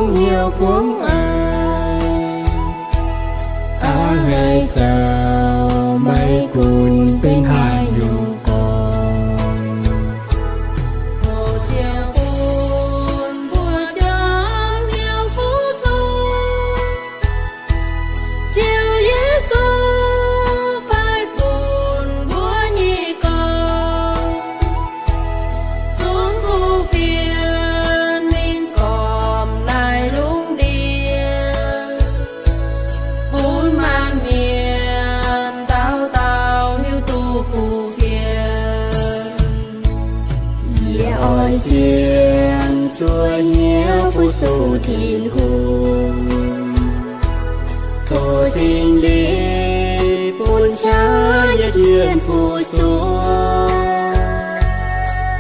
hnyouv buangv aqv. Aav haih zaux maiv gunv benx haaix nyungc gorngv, Ziouv bun mbuo jorm hnyouv fu-sux. Ziouv Yesu, paaiv bun mbuo nyei gorx, zunv kuv fienx mingh gormx naaiv lungh ndiev, bun maanc mienh dauh dauh hiuv duqv kuv fienx. Yie oix zien cuotv hnyouv fu-sux Tin-Hungh. Tov Singx Lingh bun qaqv yie tien fu-sux,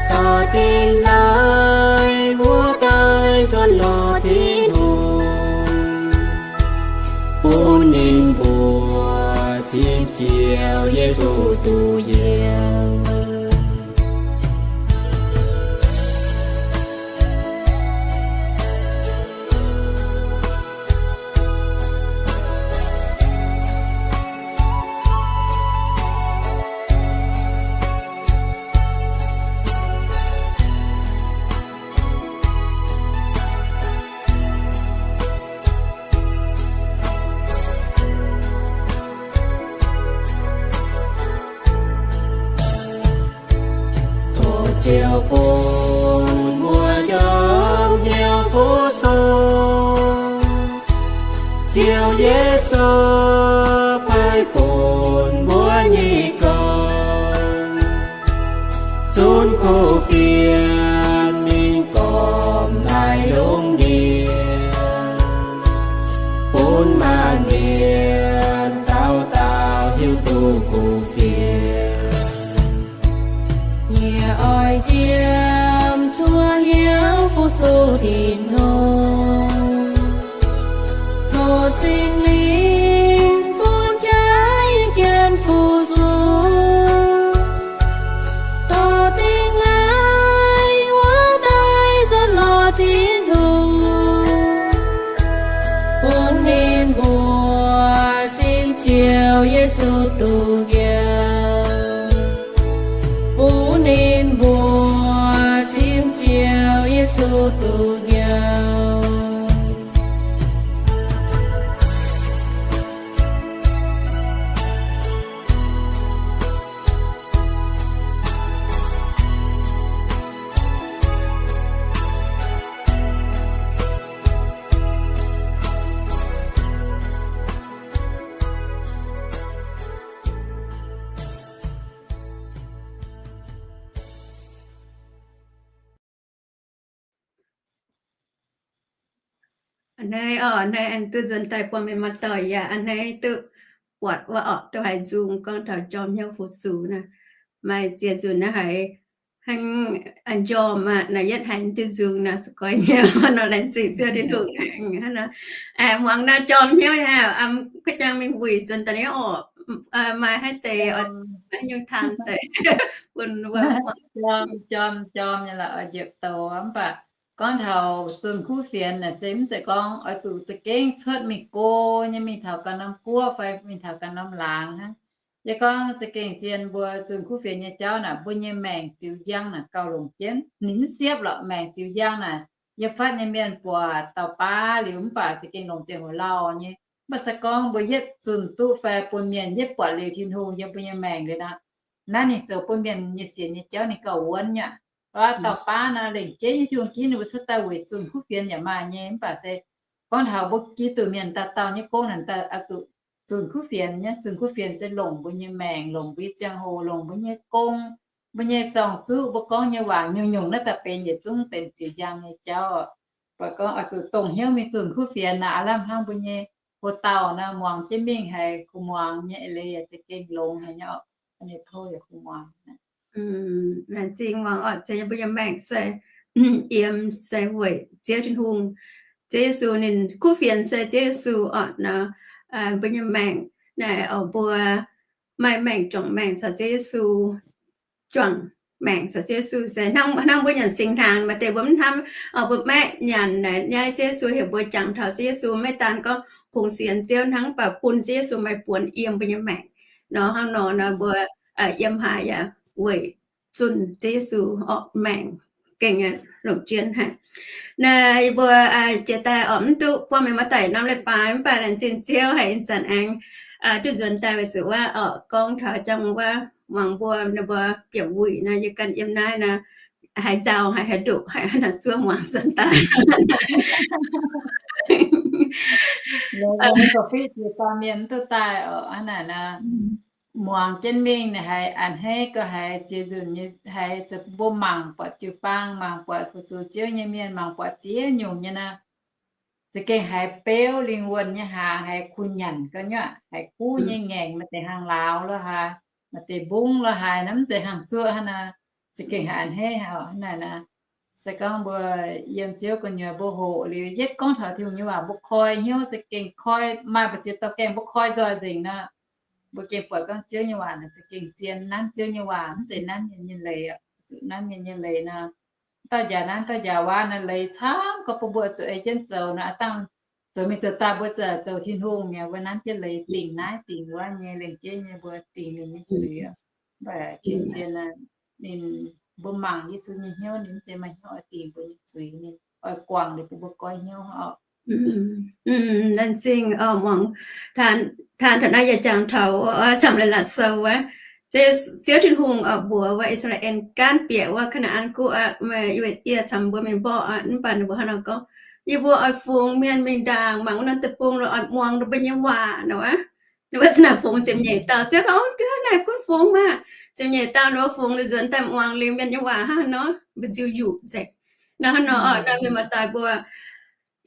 dorh dingh naaiv wuov daaih nzuonx lorz Tin-Hungh, bun ninh mbuo zipv Ziouv Yesu duqv yiem. Tov Ziouv bun mbuo jorm hnyouv fu-sux. Ziouv Yesu, paaiv bun mbuo nyei gorx, zunv kuv fienx mingh gormx naaiv lungh ndiev, bun maanc mienh dauh dauh hiuv duqv kuv fienx. Yie oix zien cuotv hnyouv fu-sux Tin-Hungh. Tov Singx Lingh bun qaqv yie tien fu-sux, dorh dingh naaiv wuov daaih nzuonx lorz Tin-Hungh, bun ninh mbuo zipv Ziouv Yesu duqv yiem. Bun ninh mbuo zipv Ziouv Yesu duqv yiem. A'hneiv oc, a'hneiv aengx duqv nzuonx daaih buangh mienh maaih doic yaac a'hneiv duqv buatc wuov orqc, duqv haiz nzung gorngv taux jorm hnyouv fu-sux naaic. Maaih ziex nzunc naaiv haiz hnangv njormh aqv, naaiv yietv haiz duqv nzung naaic se goiv hnyouv nor, laengz zingh Ziouv Tin-Hungh hnangv nor. Muangx naaiv jorm hnyouv aqv, kuv jangx mingh wuic nzuonx daaih nyei orqc, maaih haaix deix oix nyungc taan deix bun mbuo muangx. Jorm, jorm nyei la'oix njiepc douc mv baac gorngv taux zunh kuv fienx naaic se mv zeiz gorngv oix zuqc za'gengh cuotv mingh go nyei mingh taux ganh norm guoqv fai mingh taux ganh norm laangz hnangv. Yie gorngv za'gengh zien mbuo zunh kuv fienx nyei jauv naaic, mbuo nyei maengc ziux njang naaic gauh longc jienv. Ninh mv siepv lorqc, maengc ziux njang naaic, yiem fatv nyei mienh buatc dauh baav liuz mv baac za'gengh longc ziangh hoc lauh nyei. Mv baac se gorngv mbuo yietv zunh duqv fai bun mienh yietv buatc liuz Tin-Hungh yiem mbuo nyei maengc liuz nor, naaiv ninh zoux bun mienh nyei sienx nyei jauv ninh gauh wuonv nyei aqv. Dauh baav naaic lengc jeiv nyei Tin-Hungh ginv ninh mbuo cuotv daaih weic zunh kuv fienx yaac maaih nyei. Mv baac se gorngv taux mbuo Giduc mienh dauh dauh nyei gong naaic, oix zuqc zunh kuv fienx nyei. Zunh kuv fienx se longc mbuo nyei maengc, longc mbuo nyei ziangh hoc, longc mbuo nyei gong, mbuo nyei zorng-zuqv, mbuo gorngv nyei waac, nyungc-nyungc naaiv daaih benx yietc zungv benx ziux njang nyei jauv. Buatc gorngv oix zuqc dongh hnyouv mingh zunh kuv fienx naaic, aav lamh hnangv mbuo nyei hoc dauh naaic muangx jienv mingh haiz kuv muangx nyei eix leiz yaac za'gengh longx haic nyei orqc. Tov yaac kuv muangx. Laengz zingh muangx orqc, mbuo nyei maengc se yiem se weic Ziouv Tin-Hungh. Ziouv Yesu ninh kuv fienx se Ziouv Yesu orqc nor, mbuo nyei maengc naaic oix mbuo maaih maengc juangc maengc caux Ziouv Yesu juangc. maengc caux Ziouv Yesu. Se hnangv, hnangv mbuo nyanc singx hnaangx, maaih deix mbuo mv hnamv, mbuo maiv nyanc naaic nyaiv Ziouv Yesu, heuc mbuo jangx taux Ziouv Yesu, maiv daan gorngv kungx sienx Ziouv hnangv, mv baac bun Ziouv Yesu maaih buonc yiem mbuo nyei maengc. Nor hnangv nor nor mbuo yiem haaix yaac weic zunh Ziouv Yesu orqc, maengc gengh longc jienv haic. Naaiv yie mbuo jiex daaih orqc, mv duqv buangv mienh muoz-doic norm leiz-baaix, mv baac laengz zingh Ziouv haic, ih zanc aengx duqv nzuonx daaih weic zuqc wuov orqc, gorngv taux jangx wuov muangx mbuo, ninh mbuo bieqc wuic nor, yie ganh yiem naaiv nor, haaix nzauh haaix, haaix nduqc haic, naaiv zuov muangx nzuonx daaih. Mienh mv duqv daaih orqc, hnangv naaic nor, muangx jienv mingh haiz a'hneiv gauh haiz ziex nzunc nyei, haiz mbuo mangc buatc jiu-baang, mangc buatc fu-sux Ziouv nyei mienh, mangc buatc ziex nyungc nyei nor, za'gengh haiz beuv lingh wuonh nyei hnaangx, haiz kuh nyanc gauh nyuoqc, haiz kuv nyei ngaengc, maaih deix hnaangx lauz lo haaix, maaih deix mbungv lo haaix nor, mv zeiz hnaangx zuoqv hnangv nor, za'gengh haiz a'hneiv hnangv naaic nor. Se gorngv mbuo yiem Ziouv gu'nyuoz mbuo hoqc liuz, yietv gorngv taux Tin-Hungh nyei waac mbuo koi hnyouv, za'gengh koi maaih mbu'ziex dorh gaengh mbuo koi nzoih nzengc nor, mbuo gengh buatc gorngv Ziouv nyei waac naaic za'gengh zien, nanv Ziouv nyei waac, mv zeiz nanv mienh nyei leiz, zuqc nanv mienh nyei leiz nor, dauh njaaux nanv dauh njaaux waac naaic leiz camv gorngv bun mbuo zuqc ei jienv zoux nor, dangh zoux mingh zoux daaih mbuo zoux Tin-Hungh mi'aqv, mbuo nanv jienv leiz dingc naaiv dingc wuov nyei, lengc jeiv nyei mbuo dingc ninh nyei zuiz. Mv baac gengh zien, ninh, mbuo mangc Yesu nyei hnyouv, ninh mv zeiz maaih hnyouv oix dingc mbuo nyei zuiz, ninh oix guangc liuz bun mbuo goiv hnyouv orqc. Laengz zingh muangx taan taux naaiv yaac jangx taux camv la'latc sou wuov, Ziouv Tin-Hungh mbuox wuov I^saa^laa^en gaanv bieqc wuov Kaa^naa^an Guoqv aqv, meih yie camv mbuo mingh mborqv aqv. Mv baac ninh mbuo hnangv nor gorngv, yie mbuo oix fungx mienh mingh ndaangc mangc wuov norm deic-bung, oix muangx ninh mbuo nyei waac nor. Ninh mbuo za'naaic fungx ziepc nyeic dauh. Ziouv gorngv, naaiv gunv fungx maah! Ziepc nyeic dauh ninh mbuo fungx liuz nzuonx daaih muangx liuz mienh nyei waac hnangv nor, mbuo nziu yuqc nzengc. Nor hnangv nor orqc, naaiv mienh muoz-doic mbuo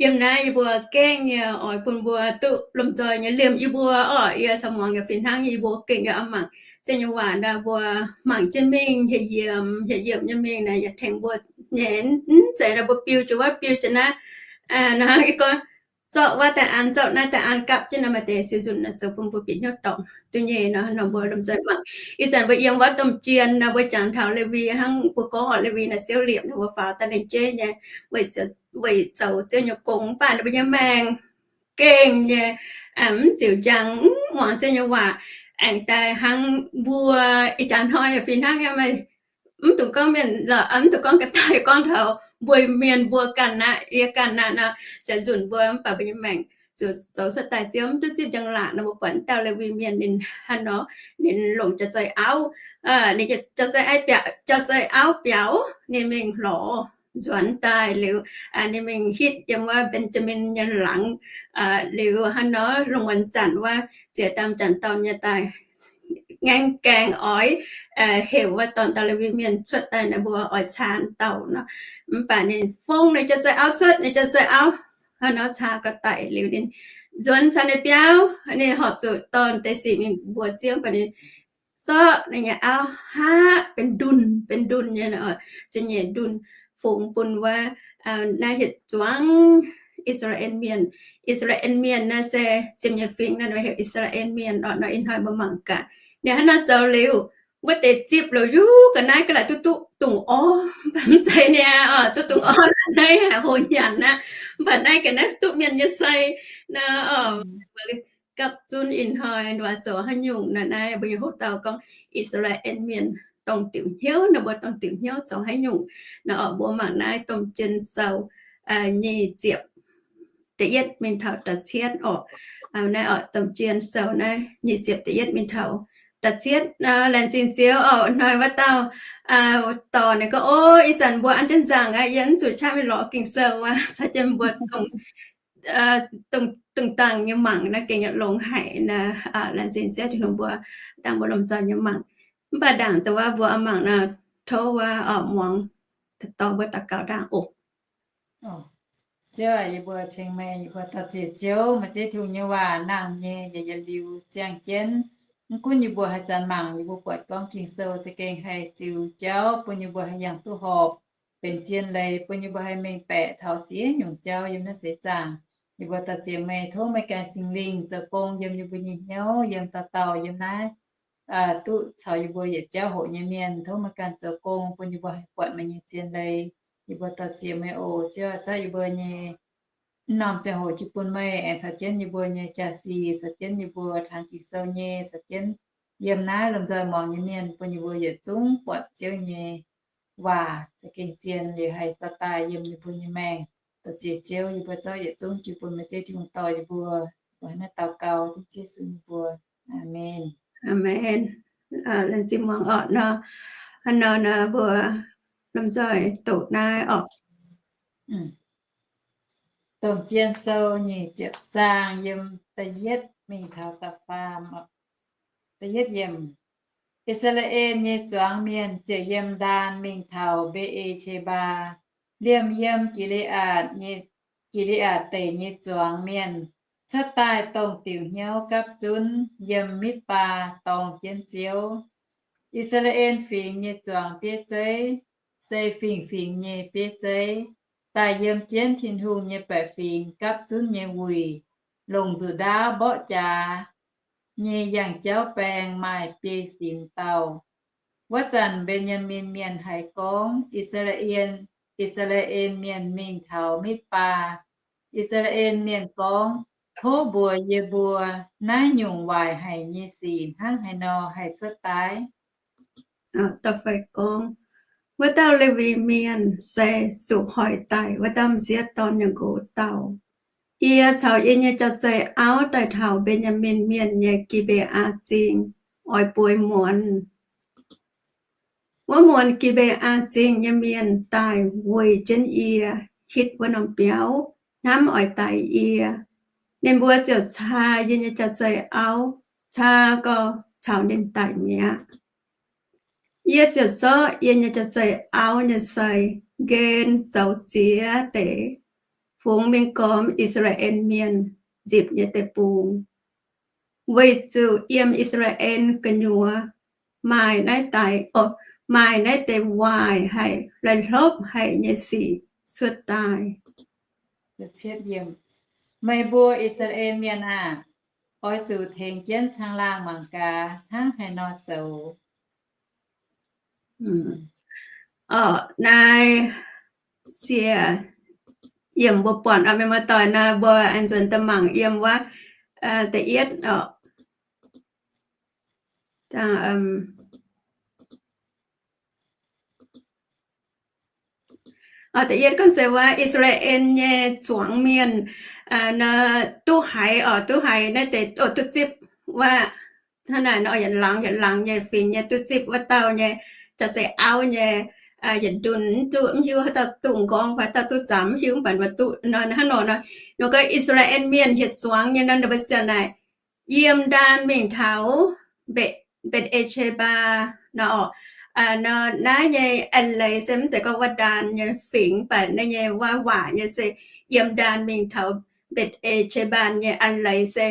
yiem naaiv yie mbuo gengh nyei oix bun mbuo duqv lomh nzoih nyei liemh yie mbuo orqc. Yie caux muangx yaac fih hnangv, yie mbuo gengh nyei oix mangc Ziouv nyei waac nor, mbuo mangc jienv mingh, hieh yiemc hieh yiemc nyei mingh naaic yaac tengx mbuo nyei, mv zeiz nor mbuo biu jienv wuov biu jienv naaiv, nor yie gorngv zorqv wuov daaih an, zorqv naaiv daaih an, gapv jienv nor maaih deix siou nzunc naaic zoux bun mbuo bieqc hnyouv dorngc duqv nyei nor, nor mbuo lomh nzoih mangc. Ih zanc mbuo yiem wuov domh jien nor, mbuo jangx taux Lewi hnangv, mbuo gorngv orqc, Lewi naaic siouv liepc nor, mbuo faaux daaih lengc jeiv nyei weic zoux Ziouv nyei gong, mv baac ninh mbuo nyei maengc gengh nyei mv ziux njang, mv muangx Ziouv nyei waac, aengx daaih hnangv mbuo ih jaax hnoi yaac fih hnangv nyei, mv dungx gorngv mienh, mv dungx gorngv ga'naaiv, gorngv taux mbuo mienh mbuo ganh aqv, yie ganh aqv nor, siou nzunc mbuo mv baac mbuo nyei maengc ziouc zoux cuotv daaih Ziouv mv duqv zipv njang-laangc nor, mbuo buatc dauh Lewi mienh ninh hnangv nor, ninh longc jauv-zei auv, ninh jauv-zei auv biaux, ninh mingh lorz nzuonx daaih liuz, ninh mingh hitv yiem wuov Mben^jaa^min nyei laangz liuz hnangv nor, lungh muonz zanc wuov ziex dauh m'jangc dorn nyei daaih ngaengv gaengh oix heuc wuov dorn dauh Lewi mienh cuotv daaih nor, mbuo oix caa dauh nor. Mv baac ninh fongv ninh jauv-zei auv cuotv, ninh jauv-zei auv hnangv nor caa gau daic liuz ninh nzuonx caux ninh biauv, ninh horpc zuqc dorn deix sic mingh mbuox Ziouv, mv baac ninh zorqv ninh nyei auv haav benx ndunh, benx ndunh nyei, ziepc nyeic ndunh fungx bun wuov naaiv hietc zuangx I^saa^laa^en Mienh. I^saa^laa^en Mienh naaiv se ziepc nyeic fingx naaiv heuc I^saa^laa^en Mienh orqc. Nor ih hnoi mbuo mangc gaax ninh hnangv nor zoux liuz, wuov deix zipv liuz yaac ga'naaiv ga'naaiv duqv duqv dungz orv, mv baac mv zeiz niaa, duqv dungz orv naaiv haic, houx nyanc aqv. Mv baac naaiv ga'naaiv duqv mienh nyei sei nor. Gapv zunv ih hnoi ninh mbuo zoux haaix nyungc nor, naaiv mbuo nyei hoc-dauh gorngv I^saa^laa^en Mienh dongh diuc hnyouv, ninh mbuo dongh diuc hnyouv zoux haaix nyungc nor orqc. Mbuo mangc naaiv Domh Jien Sou nyic ziepc da'yietv mingh taux da'cietv orqc. Naaiv orqc, Domh Jien Sou naaiv nyic ziepc da'yietv mingh taux da'cietv. Laengz zingh Ziouv orqc, hnoi wuov dauh dorc ninh gorngv, O, ih zanc mbuo an jienv nzangc aqv, yie mv zuqc qaqv mingh lorz Ging-Sou aqv, caux jienv mbuo dongh dongh dangh nyei mangc naaiv gengh longx haic nor. Laengz zingh Ziouv Tin-Hungh mbuo dangh mbuo lomh nzoih nyei mangc. Mv baac ndaangc dongh wuov mbuo mangc nor, tov wuov muangx dorh mbuo daux gaux ndaangc oc. Ziouv aac, yie mbuo ceng meih, yie mbuo daux ziex Ziouv, meih Ziouv Tin-Hungh nyei waac nangh nyei, yaac yietc liuz ziangh jienv. Mv gunv yie mbuo haaix zanc mangc, yie mbuo buatc gorngv Ging-Sou za'gengh haih ziux jauv bun yie mbuo haih yangh duqv horpc, benx zien leiz bun yie mbuo haih mengh baeqc taux ziex nyungc jauv yiem naaiv seix zaangc. Yie mbuo daux ziex meih, tov meih ganh Singx Lingh zoux gong yiem yie mbuo nyei hnyouv, yiem dauh dauh yiem naaiv duqv caux yie mbuo yietc jauv hoqc nyei mienh. Tov meih ganh zoux gong bun yie mbuo haih buatc meih nyei zien leiz. Yie mbuo dor-ziec meih oc. Ziouv aac, zorqv yie mbuo nyei m'normh ziangh hoc jiex bun meih, aengx caux jienv yie mbuo nyei jaa-sic, caux jienv yie mbuo tangx Ging-Sou nyei, caux jienv yiem naaiv lomh nzoih muangx nyei mienh, bun yie mbuo yietc zungv buatc Ziouv nyei waac za'gengh zien liuz haih zorqv daaih yiem yie mbuo nyei maengc. Dor-ziec Ziouv, yie mbuo zorqv yietc zungv jiex bun meih Ziouv Tin-Hungh dorh yie mbuo. Mbuo hnangv naaiv daux gaux dengv Yesu nyei mbuox. Aamen. Aamen. Laengz zingh muangx orqc nor. Hnangv nor nor mbuo lomh nzoih doqc naaiv orqc. Domh Zien Sou nyic ziepc zaang yiem da'yietv mingh taux da'faam. I^saa^laa^en nyei zuangx mienh ziouc yiem Ndaan mingh taux Mbe^e^qe^mbaa, liemh yiem Gi^le^aatc nyei, Gi^le^aatc Deic nyei zuangx mienh cuotv daaih dongh diuc hnyouv gapv zunv yiem Mitv^baa dorng jienv Ziouv. I^saa^laa^en Fingx nyei zuangx bieiv zeiv se fingx-fingx nyei bieiv zeiv, daaih yiem jienv Tin-Hungh nyei baeqc fingx gapv zunv nyei wuic, longc nzuqc ndaauv mborqv jaax nyei yangh jauv baeng maaih biei sinx dauh. Wuov zanc Mben^yaa^min Mienh haiz gorngv I^saa^laa^en, I^saa^laa^en Mienh mingh taux Mitv^baa. I^saa^laa^en Mienh gorngv, Tov mbuox yie mbuo, naaiv nyungc waaic haic nyei sic hnangv haaix nor haih cuotv daaih? Gorngv, Wuov dauh Lewi Mienh se zuqc hoic daic wuov dauh m'sieqv dorn nyei nqox dauh. Yie caux yie nyei jauv-zeih auv daaih taux Mben^yaa^min Mienh nyei Gi^mbe^aa Zingh oix bueix muonz. Wuov muonz Gi^mbe^aa Zingh nyei mienh daaih weic jienv yie hitv wuov norm biauv, hnamv oix daix yie. Ninh mbuo ziouc caa yie nyei jauv-zeih auv, caa gau caux ninh daic mi'aqv. Yie ziouc zorqv yie nyei jauv-zeih auv nyei sei nqen zoux ziex deix, fungx mingh gormx I^saa^laa^en Mienh nzipc nyei deic-bung, weic zuqc yiem I^saa^laa^en gu'nyuoz maaih naaiv deix, maaih naaiv deix waaic haic, lai hlopv haic nyei sic cuotv daaih. Meih mbuo I^saa^laa^en Mienh aah! Oix zuqc tengx jienv caangh laangh mangc gaax hnangv haaix nor zoux. Orqc, naaiv se yiem mbuo buatc oc, mienh muoz-doic, naaiv mbuo aengx nzuonx daaih mangc yiem wuov da'yietv orqc. Da'yietv gorngv se wuov I^saa^laa^en nyei zuangx mienh duqv haiz orqc, duqv haiz naaiv deix duqv zipv wuov, hnangv naaic nor yietc laangz yietc laangz nyei fingx nyei duqv zipv wuov dauh nyei jauv-zeih auv nyei yietc ndunh, mv duqv, mv hiuv haaix dauh duqv nqorngv fai haaix dauh duqv zaamx, mv hiuv, mv baac mbuo duqv nor hnangv nor nor. Ninh gorngv I^saa^laa^en Mienh hieh zuangx nyei nor, ninh mbuo ziouc naaic yiem Ndaan mingh taux Mbetc^e^qe^mbaa nor orqc. Nor naaiv nyei a'leiz se mv zeiz gorngv wuov Ndaan nyei fingx, mv baac naaiv nyei wuov waac nyei se yiem Ndaan mingh taux Mbetc^e^qe^mbaa nyei a'leiz se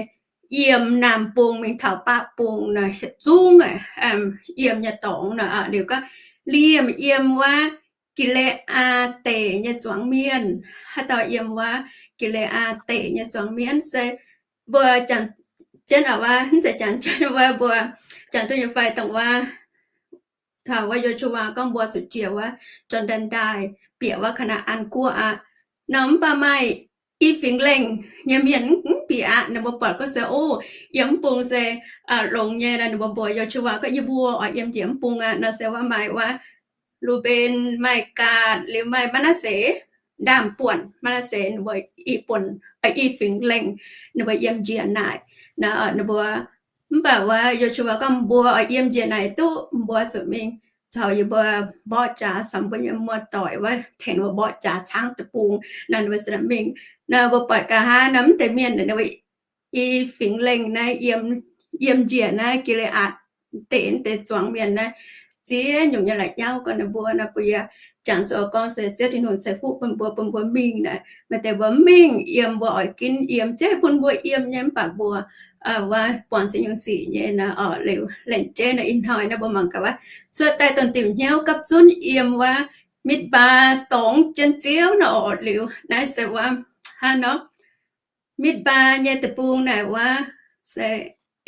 yiem naamh bung mingh taux baqv bung nor, hietc zungv yiem nyei dorngx nor. Liuz gorngv liemh yiem wuov Gi^le^aa Deic nyei zuangx mienh, haaix dauh yiem wuov Gi^le^aa Deic nyei zuangx mienh se mbuo jangx jienv wuov, mv zeiz jangx jienv wuov, mbuo jangx duqv nyei fai dongh wuov, taux wuov Yo^su^waa gorngv mbuo zuqc jiex wuov Jor^ndaen Ndaaih bieqc wuov Kaa^naa^an Guoqv aqv. Nor mv baac maaih i fingx lengh nyei mienh mv bieqc aqv. Ninh mbuo buatc gorngv se, o, yiem mv bung se longx nyei. Ninh mbuo mbuox Yo^su^waa gorngv, yie mbuo oix yiem njiec mv bung aqv. Nor se wuov maaih wuov Lu^mben, maaih Gaatc, liuz maaih Maa^naa^se, ndaamv-buonc Maa^naa^se ninh mbuo i buonc, i fingx lengh ninh mbuo yiem njiec naaic. Ninh mbuo, mv baac wuov Yo^su^waa gorngv, mbuo oix yiem njiec naaic duqv, mbuo zuqc mingh caux yie mbuo mborqv jaax, caux mbuo nyei muoz-doic wuov tengx mbuo mborqv jaax caangv deic-bung. Nor ninh mbuo se mingh, nor mbuo buatc nqa'haav nor mv deix mienh ninh mbuo i fingx lengh naaiv yiem njiec naaiv Gi^le^aatc Deic deix zuangx mienh naaiv ziex nyungc nyei la'nyauv gorngv ninh mbuo nor, bun yie jangx sou gorngv se Ziouv Tin-Hungh ceix fuqv bun mbuo, bun mbuo mingh naaic. Maaih deix mbuo mv mingh, yiem mbuo oix ginv yiem, zeiz bun mbuo yiem nyei, mv baac mbuo wuov buangh ziex nyungc sic nyei nor. Orqc, liuz laengz jeiv nor ih hnoi nor mbuo mangc gaax wuov cuotv daaih dongh diuc hnyouv gapv zunv yiem wuov Mitv^baa dorngx jienv Ziouv nor. Orqc, liuz naaiv se wuov hnangv nor, Mitv^baa nyei deic-bung naaic wuov se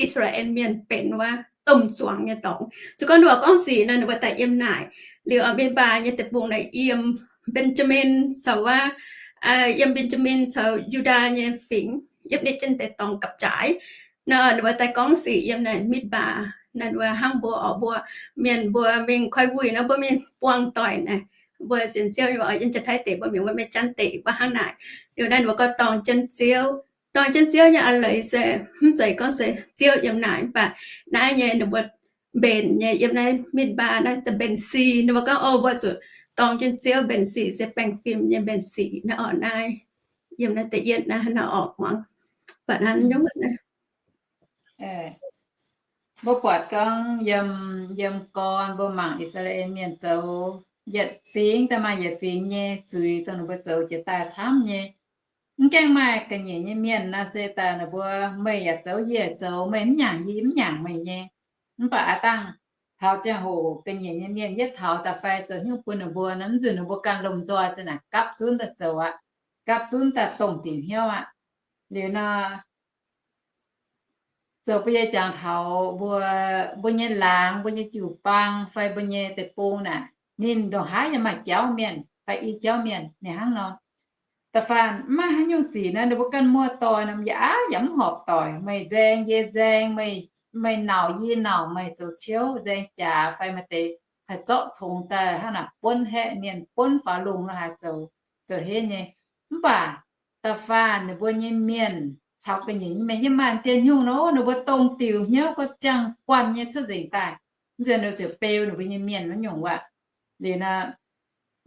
I^saa^laa^en Mienh benx wuov domh zuangx nyei dorngx. Se gorngv ninh mbuo gorngv sic nor, ninh mbuo daaih yiem naaic. Liuz Midc^mbaa nyei deic-bung naaic yiem Mben^jaa^min caux wuov, yiem Mben^jaa^min caux Yu^ndaa nyei fingx, yiem ninh jienv deix dorngx gapv-jaaix. Nor ninh mbuo daaih gorngv sic yiem naaic Midc^mbaa. Naaiv mbuo hnangv mbuo oc, mbuo mienh mbuo mingh koi wuic nor, mbuo mingh buangh doic naaic, mbuo sienx Ziouv nyei waac yiem Janx-Taiv deic, mbuo mienh mbuo maiv Janx deic mbuo hnangv naaic. Liuz naaiv ninh mbuo gorngv dorng jienv Ziouv. Dorng jienv Ziouv nyei a'leiz se mv zeiz gorngv se Ziouv yiem naaic, mv baac naaiv nyei ninh mbuo mbenc nyei yiem naaiv Midc^mbaa naaiv daaih mbenc sic. Ninh mbuo gorngv, o, mbuo zuqc dorng jienv Ziouv mbenc sic se baengh fim nyei mbenc sic naaiv oc. Naaiv yiem naaiv da'yietv naaiv hnangv nor oc muangx. Mv baac hnangv nyungc naaiv mbuo buatc gorngv yiem, yiem gorn mbuo mangc I^saa^laa^en Mienh zoux yietc fingx daaih maaih yietc fingx nyei zuiz dongh ninh mbuo zoux jiex daaih camv nyei. Mv gaengh maaih ga'nyiec nyei mienh nor se daaih ninh mbuo, meih yaac zoux yie zoux, meih mv nyaangc yie mv nyaangc meih nyei. Mv baac aav dangh taux ziangh hoc ga'nyiec nyei mienh yietv taux daaih fai zoux hnyouv bun ninh mbuo nor, mv nzunc ninh mbuo ganh lomh nzoih za'naaic gapv zunv daaih zoux aqv, gapv zunv daaih dongh diuc hnyouv aqv. Liuz nor zoux bun yie jangx taux mbuo, mbuo nyei laangz, mbuo nyei jiu-baang fai mbuo nyei deic-bung naaic, ninh ndongc haaix yaac maaih jauv mienh fai i jauv mienh ninh hnangv nor. Da'faanh mv maaih haaix nyungc sic nor, ninh mbuo ganh muoz-doic nor yaac aav yaac mv horpc doic, meih nzaeng yie nzaeng, meih nauc yie nauc, meih zoux ciouv nzaeng jaax fai maaih deix haih zorqv congx daaih hnangv naaic buonv haeqv mienh, buonv faaux lungh lo haaix zoux, zoux henv nyei. Mv baac da'faanh ninh mbuo nyei mienh caux ga'nyiec nyei mienh yiem maaih dien nyungc nor, ninh mbuo dongh diuc hnyouv gorngv ziangh guanh nyei cuotv nzengc daaih. Mv nzunc ninh ziouc beu ninh mbuo nyei mienh wuov nyungc waac. Liuz nor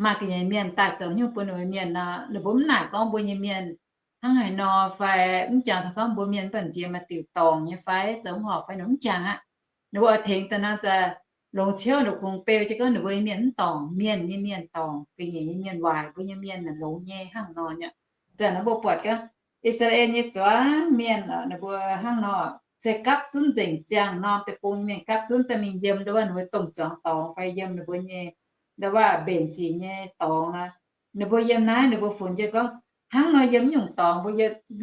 maaih ga'nyiec mienh daaih zoux hnyouv bun ninh mbuo mienh nor, ninh mbuo mv naaic gorngv mbuo nyei mienh hnangv haaix nor fai mv jangx taux gorngv mbuo mienh mv baac nziex maaih diuc dorngc nyei fai zoux mv horpc fai ninh mv jangx aqv. Ninh mbuo oix tengx daaih nor, za'gengh longx ciouv ninh kungx beu jienv gorngv ninh mbuo nyei mienh mv dorngc, mienh nyei mienh dorngc, ga'nyiec nyei mienh waaic, mbuo nyei mienh longx nyei hnangv nor nyei. Zanc naaiv mbuo buatc gorngv I^saa^laa^en nyei zuangx mienh ninh mbuo hnangv nor, se gapv zunv nzengc ziangh norm deic-bung mienh gapv zunv daaih mingh yiem ndo wuov ninh mbuo domh zuangx dorngx fai yiem ninh mbuo nyei ndo wuov mbenc sic nyei dorngx nor. Ninh mbuo yiem naaiv ninh mbuo funx jienv gorngv, hnangv nor yiem nyungc dorngx,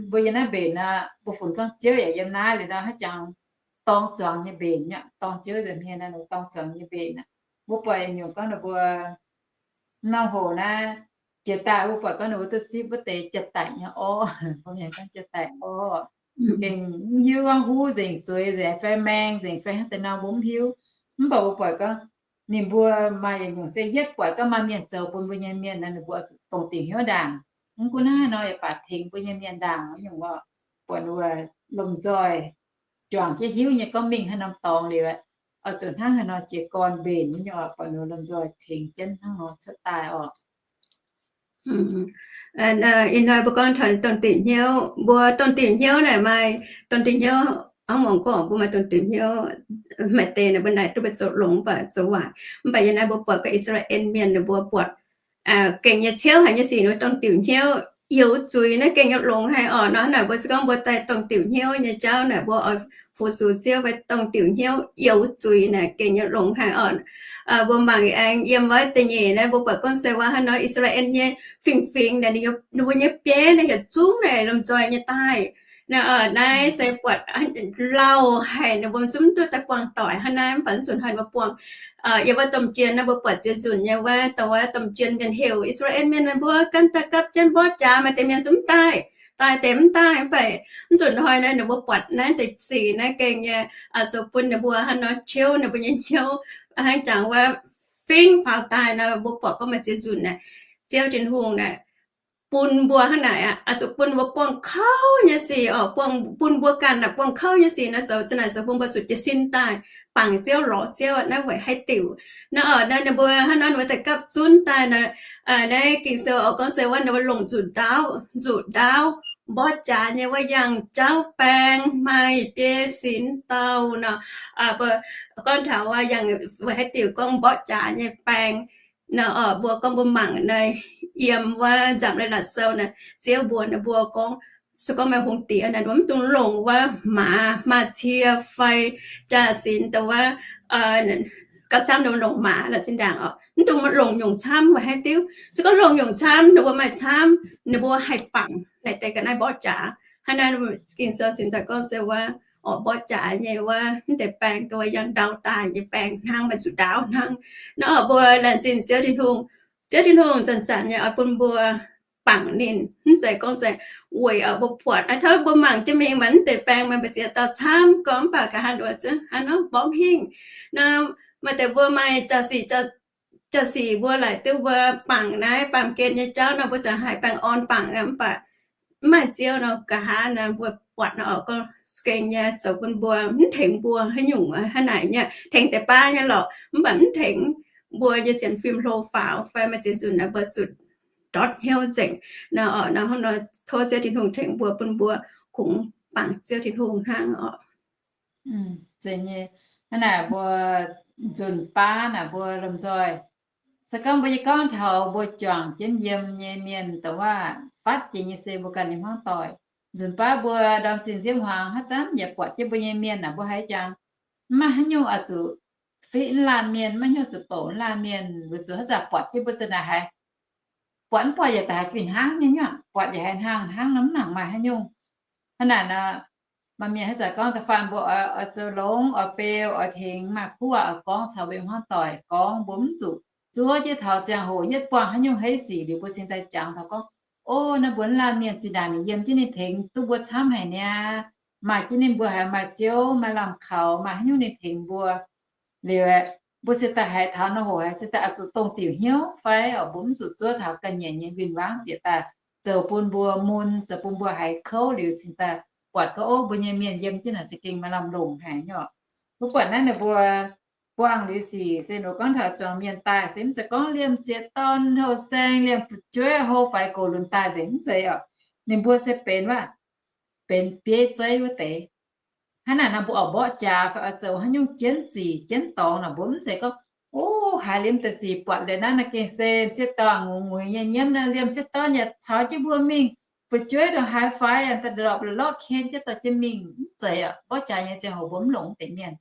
mbuo yiem naaiv mbenc nor, mbuo funx gorngv Ziouv yaac yiem naaiv liuz nor, haaix jangx dorng zuangx nyei mbenc nyei, dorng Ziouv nza'hmien nor, dorng zuangx nyei mbenc aqv. Mbuo buatc nyungc gorngv ninh mbuo norm hoc naaiv jiex daaih mbuo buatc gorngv ninh mbuo duqv zipv wuov deix jatv daic nyei orv, mbuo mienh gorngv jatv daic orv, gengh mv hiuv gorngv huv nzengc, zueiz nzengc fai maeng nzengc fai hnangv deix nor mbuo mv hiuv. Mv baac mbuo buatc gorngv ninh mbuo maaih yietc nyungc se yietv buatc gorngv maaih mienh zoux bun mbuo nyei mienh nor, ninh mbuo dongh diuc hnyouv ndaangc. Mv gunv hnangv haaix nor yaac baac tengx mbuo nyei mienh ndaangc wuov nyungc orqc, buatc ninh mbuo lomh nzoih juangc jienv hiuv nyei gorngv mingh haaix norm dorngx liuz, oix zuqc hnangv haaix nor jiez gorn mbenc wuov nyungc orqc, buatc ninh mbuo lomh nzoih tengx jienv hnangv nor cuotv daaih orqc. Ih hnoi mbuo gorngv taux dongh diuc hnyouv, mbuo dongh diuc hnyouv naaic maaih dongh diuc hnyouv, hnangv muangx gorngv mbuo maaih dongh diuc hnyouv, maaih deix naaic mbuo naaic duqv mbuo zoux longx mv baac zoux waaic. Mv baac yiem naaiv mbuo buatc gorngv I^saa^laa^en Mienh ninh mbuo buatc gengh nyei ciouv haic nyei sic ninh mbuo dongh diuc hnyouv youz zuiz naaiv gengh nyei longx haic orqc. Nor naaic mbuo se gorngv mbuo daaih dongh diuc hnyouv nyei jauv naaic mbuo oix fu-sux Ziouv fai dongh diuc hnyouv youz zuiz naaic gengh nyei longx haic orqc. Mbuo mangc aengx yiem wuov da'nyeic naaiv mbuo buatc gorngv se wuov hnangv nor I^saa^laa^en nyei fingx-fingx naaic ninh mbuo nyei bieiv naaic yietc zungv naaic lomh nzoih nyei daaih. Naaiv se buatc lauh haic ninh mbuo zungv duqv daaih buangh doic hnangv naaiv, mv baac nzunc hnoi mbuo buangh yiem wuov domh jien naaiv mbuo buatc ziex nzunc nyei wuov, dongh wuov domh jien mienh heuc I^saa^laa^en Mienh meih mbuo ganh daaih gapv jienv mborqv jaax, maaih deix mienh zungv mv daaih, daaih deix mv daaih. Mv baac nzunc hnoi naaiv ninh mbuo buatc naaiv deix sic naaiv gengh nyei zoux bun ninh mbuo hnangv nor ciouv ninh mbuo nyei hnyouv, hnangv jangx wuov fingx faaux daaih nor, mbuo buatc gorngv maaih ziex nzunc naaic, Ziouv Tin-Hungh naaic bun mbuo hnangv naaic aqv, zuqc bun mbuo buangh kouv nyei sic orqc, bun mbuo ganh naaic buangh kouv nyei sic nor, zoux za'naaic zoux bun mbuo zuqc jiez sin daaih bangc Ziouv lorz Ziouv naaiv weic haaix diuc. Naaiv orqc naaiv ninh mbuo hnangv nor ninh mbuo daaih gapv zunv daaih naaic, naaiv Ging-Sou oix gorngv se wuov ninh mbuo longc nzuqc ndaauv, nzuqc ndaauv mborqv jaax nyei wuov yangh jauv baeng maaih biei sinx dauh nor. Mbuo gorngv taux wuov yangh weic haaix diuc gorngv mborqv jaax nyei baeng nor, mbuo gorngv mbuo mangc naaiv yiem wuov Nzamc Leiz-Latc Sou naaic, Ziouv mbuox ninh mbuo gorngv, se gorngv maaih hungh diex naaic mv dungx longc wuov maaz, maaz-cie fai jaa-sinx dongh wuov gauh camv nor longc maaz la'zinh ndaangc orqc, mv dungx longc nyungc camv weic haaix diuc. Se gorngv longc nyungc camv ninh mbuo maaih camv, ninh mbuo haih bangc naaic deix ga'naaiv mborqv jaax. Hnangv naaiv Ging-Sou cingx daaih gorngv se wuov orqc, mborqv jaax nyei wuov, mv deix baeng, dongh wuov yangh ndau daaih nyei baeng hnangv, maaih zuqc ndaauv hnangv. Nor mbuo laengz zingh Ziouv Tin-Hungh. Ziouv Tin-Hungh zanc-zanc nyei oix bun mbuo bangc ninh, mv zeiz gorngv se weic oix mbuo buatc. Aa, tov mbuo mangc jienv mingh, maaih mv deix baeng maaih mbu'ziex dauh camv gorngv, mv baac nqa'haav nduov ziouc hnangv nor mborqv hingh. Nor maaih deix mbuo maaih jaa-sic, jaa-sic mbuo laaic duqv mbuo bangc naaiv baamh gen nyei jauv nor, mbuo ziouc haiz baengh orn bangc, mv baac mv maaih Ziouv nor, nqa'haav nor mbuo buatc nor oix gorngv skeng nyei zoux bun mbuo, mv tengx mbuo haaix nyungc hnangv naaic nyei, tengx deix baav nyei lorqc, mv baac mv tengx mbuo nyei sienx fim hlo faaux fai maaih ziex nzunc naaic mbuo zuqc ndortv hnyouv nzengc. Nor, nor, nor tov Ziouv Tin-Hungh tengx mbuo, bun mbuo kungx bangc Ziouv Tin-Hungh hnangv orqc. Hnangv naaic mbuo nzunc baav naaic mbuo lomh nzoih, se gorngv mbuo nyei gorngv taux mbuo juangc jienv yiem nyei mienh dongh waac fatv jiex nyei se mbuo ganh nyei hmuangv doic. Nzunc baav mbuo ndorm zinh nziouv hmuangx haaix zanc yaac buatc jienv mbuo nyei mienh naaic mbuo haiz jangx, mv maaih haaix nyungc oix zuqc fiqv laanh mienh, mv maaih haaix nyungc zuqc bouc laanh mienh, weic zuqc haaix zanc buatc jienv mbuo za'naaic haiz buatc mv buatc yaac daaih haiz fih hnangv nyei nyuoqc, buatc yaac haiz hnangv hnangv nor mv nangc maaih haaix nyungc. Hnangv naaic nor, maaih mienh haaix zanc gorngv da'faanh mbuo oix zoux longx, oix beu, oix tengx, maaih kuv waac oix gorngv caux mbuo nyei hmuangv doic gorngv, mbuo mv zuqc zuov jienv taux ziangh hoc yietv buangh haaix nyungc heiv sic liuz mbuo cingx daaih jangx taux gorngv, o, naaiv mbuo laanh mienh zinh ndaangc ninh yiem jienv ninh tengx duqv mbuo camv haic niaa. Maaih jienv ninh mbuo haiz maaih Ziouv, maaih lamh kaux, maaih haaix nyungc ninh tengx mbuo. Liuz aeqv, mbuo se daaih haiz taux nor hoc haiz se daaih oix zuqc dongh diuc hnyouv fai oc, mbuo mv zuqc zuov taux ga'nyiec nyei win-wangv bieqc daaih zoux bun mbuo mun, zoux bun mbuo haiz kouv liuz cingx daaih buatc gorngv, o, mbuo nyei mienh yiem jienv naaic za'gengh maaih lamh longc haic nyei oc. Mbuo buatc naaiv ninh mbuo buangh liuz sic se ninh gorngv taux zuangx mienh daaih se mv zeiz gorngv liemh sieqv dorn houh saeng, liemh fu'jueiv houh faix gox lunx daaih nzengc, mv zeiz oc. Ninh mbuo se benx waac, benx bieiv zeiv wuov deix. Hnangv naaic nor mbuo oix mborqv jaax fai oix zoux haaix nyungc jienv sic jienv dorngx naaic mbuo mv zeiz gorngv, o, haiz liemh deix sic buatc liuz naaiv naaiv gengh se sieqv dorn ngux nguix nyei nyiemv naaiv, liemh sieqv dorn yaac caux jienv mbuo mingh, fu'jueiv ndongc haaix faix daaih lorpc lorqv ken jienv dorh jienv mingh, mv zeiz oc. Mborqv jaax nyei ziangh hoc mbuo mv longc mv deix mienh.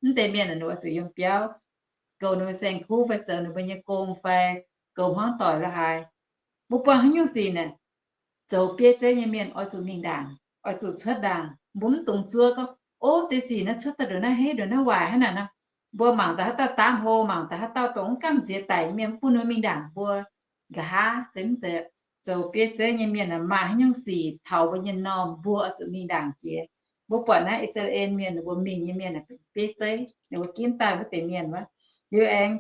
Mv deix mienh ninh mbuo zuqc yiem biauv, goux ninh mbuo saeng-kuv fai zoux ninh mbuo nyei gong fai goux hmuangv doic la'haaix. Mbuo buangh haaix nyungc sic naaic, zoux bieiv zeiv nyei mienh oix zuqc mingh ndaangc, oix zuqc cuotv ndaangc. Mbuo mv dungx zuov gorngv, o, deix sic naaiv cuotv daaih ndongc naaiv heiv ndongc naaiv waaic hnangv naaic nor. Mbuo mangc daaih haaix dauh daamv hlo, mangc daaih haaix dauh dongh mv gamh nziex daic nyei mienh, mv bun ninh mingh ndaangc mbuo. Nqa'haav se mv zeiz. Zoux bieiv zeiv nyei mienh maaih haaix nyungc sic taux mbuo nyei normh, mbuo oix zuqc mingh ndaangc jiex. Mbuo buatc naaiv I^saa^laa^en Mienh ninh mbuo mingh nyei mienh bieiv zeiv, ninh mbuo ginv daaih wuov deix mienh wuov. Liuz aengx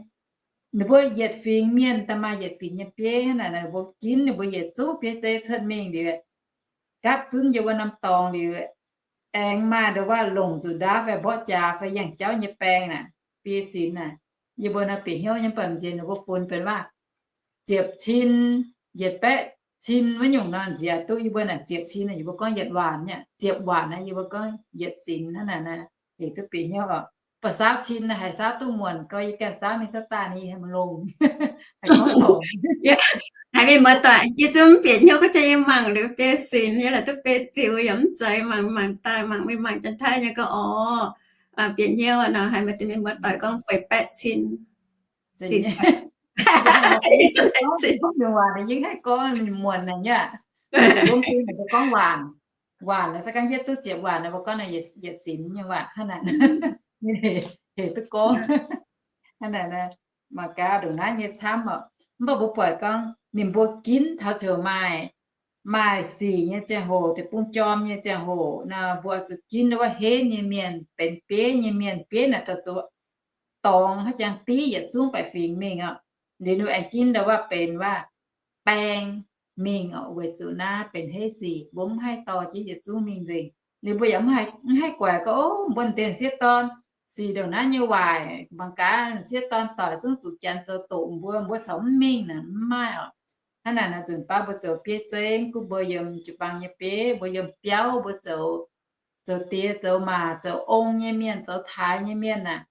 ninh mbuo yietc fingx mienh daaih maaih yietc fingx nyei bieiv hnangv naaic, ninh mbuo ginv ninh mbuo yietc zungv bieiv zeiv cuotv mingh liuz, gapv zunv yiem wuov norm dorngx liuz, aengx maaih ndongc waac longc zuqc ndaauv fai mborqv jaax fai yangh jauv nyei baeng naaic, biei sinx naaic. Yie mbuo nor bieqc hnyouv nyei, mv baac m'nziex ninh mbuo funx benx waac ziepc cin, yietc baeqv cin wuov nyungc nor nziex duqv. Yie mbuo naaic ziepc cin, yie mbuo gorngv yietc waanc nyei, ziepc waanc naaic yie mbuo gorngv yietc sinx hnangv naaic. Ninh duqv bieqc hnyouv oc. Mv baac saauv cin naaic haiz saauv duqv muonc, gau yie ganh saauv mingh saauv daaih ninh haiz maiv longx. Haiz gorngv longx. Haiz mingh muoz-doic, yie zungv mv bieqc hnyouv gorngv jiex yie mangc liuz biei sinx, yie laaix duqv biei ziux yaac mv zeiz, mangc mangc daaih, mangc mingh mangc janx-taiv nyei gorngv, orv, bieqc hnyouv nor, haiz maaih deix mienh muoz-doic gorngv feix baeqv cin. Yie haih gorngv muonc naaic nyei. Gorngv waanc, waanc naaic se gorngv hietv duqv ziepc waanc naaic, mbuo gorngv naaic yietc sinx nyei waac hnangv naaic. Hec duqv gorngv. Hnangv naaic, mangc gaax ndongc naaiv nyei camv oc. Mv baac mbuo buatc gorngv ninh mbuo ginv taux ziouc maaih, maaih sic nyei ziangh hoc, deic-bung jorm nyei ziangh hoc nor, mbuo zuqc ginv wuov henv nyei mienh, benx bieiv nyei mienh. Bieiv naaic dorh zuqc dorngx haaix jangx div yietc zungv baeqc fingx mingh oc. Liuz ninh aengx ginv ndau wuov benx waac baeng mingh oc, weic zuqc naaiv benx heiv sic, mbuo mv haih dorh jienv yietc zungv mingh nzengc. Liuz mbuo yaac mv haih guaix gorngv, o, mbuo deix sieqv dorn sic ndongc naaiv nyei waaic, mangc gaax sieqv dorn doic zungv zuqc janx zoux doqc mbuo, mbuo corc mv mingh naaic, mv maaih oc. Hnangv naaic nor nzunc baav mbuo zoux bieiv zeiv, gunv mbuo yiem jiu-baang nyei bieiv, mbuo yiem biauv, mbuo zoux, zoux diex zoux maac, zoux ong nyei mienh, zoux taaix nyei mienh naaic,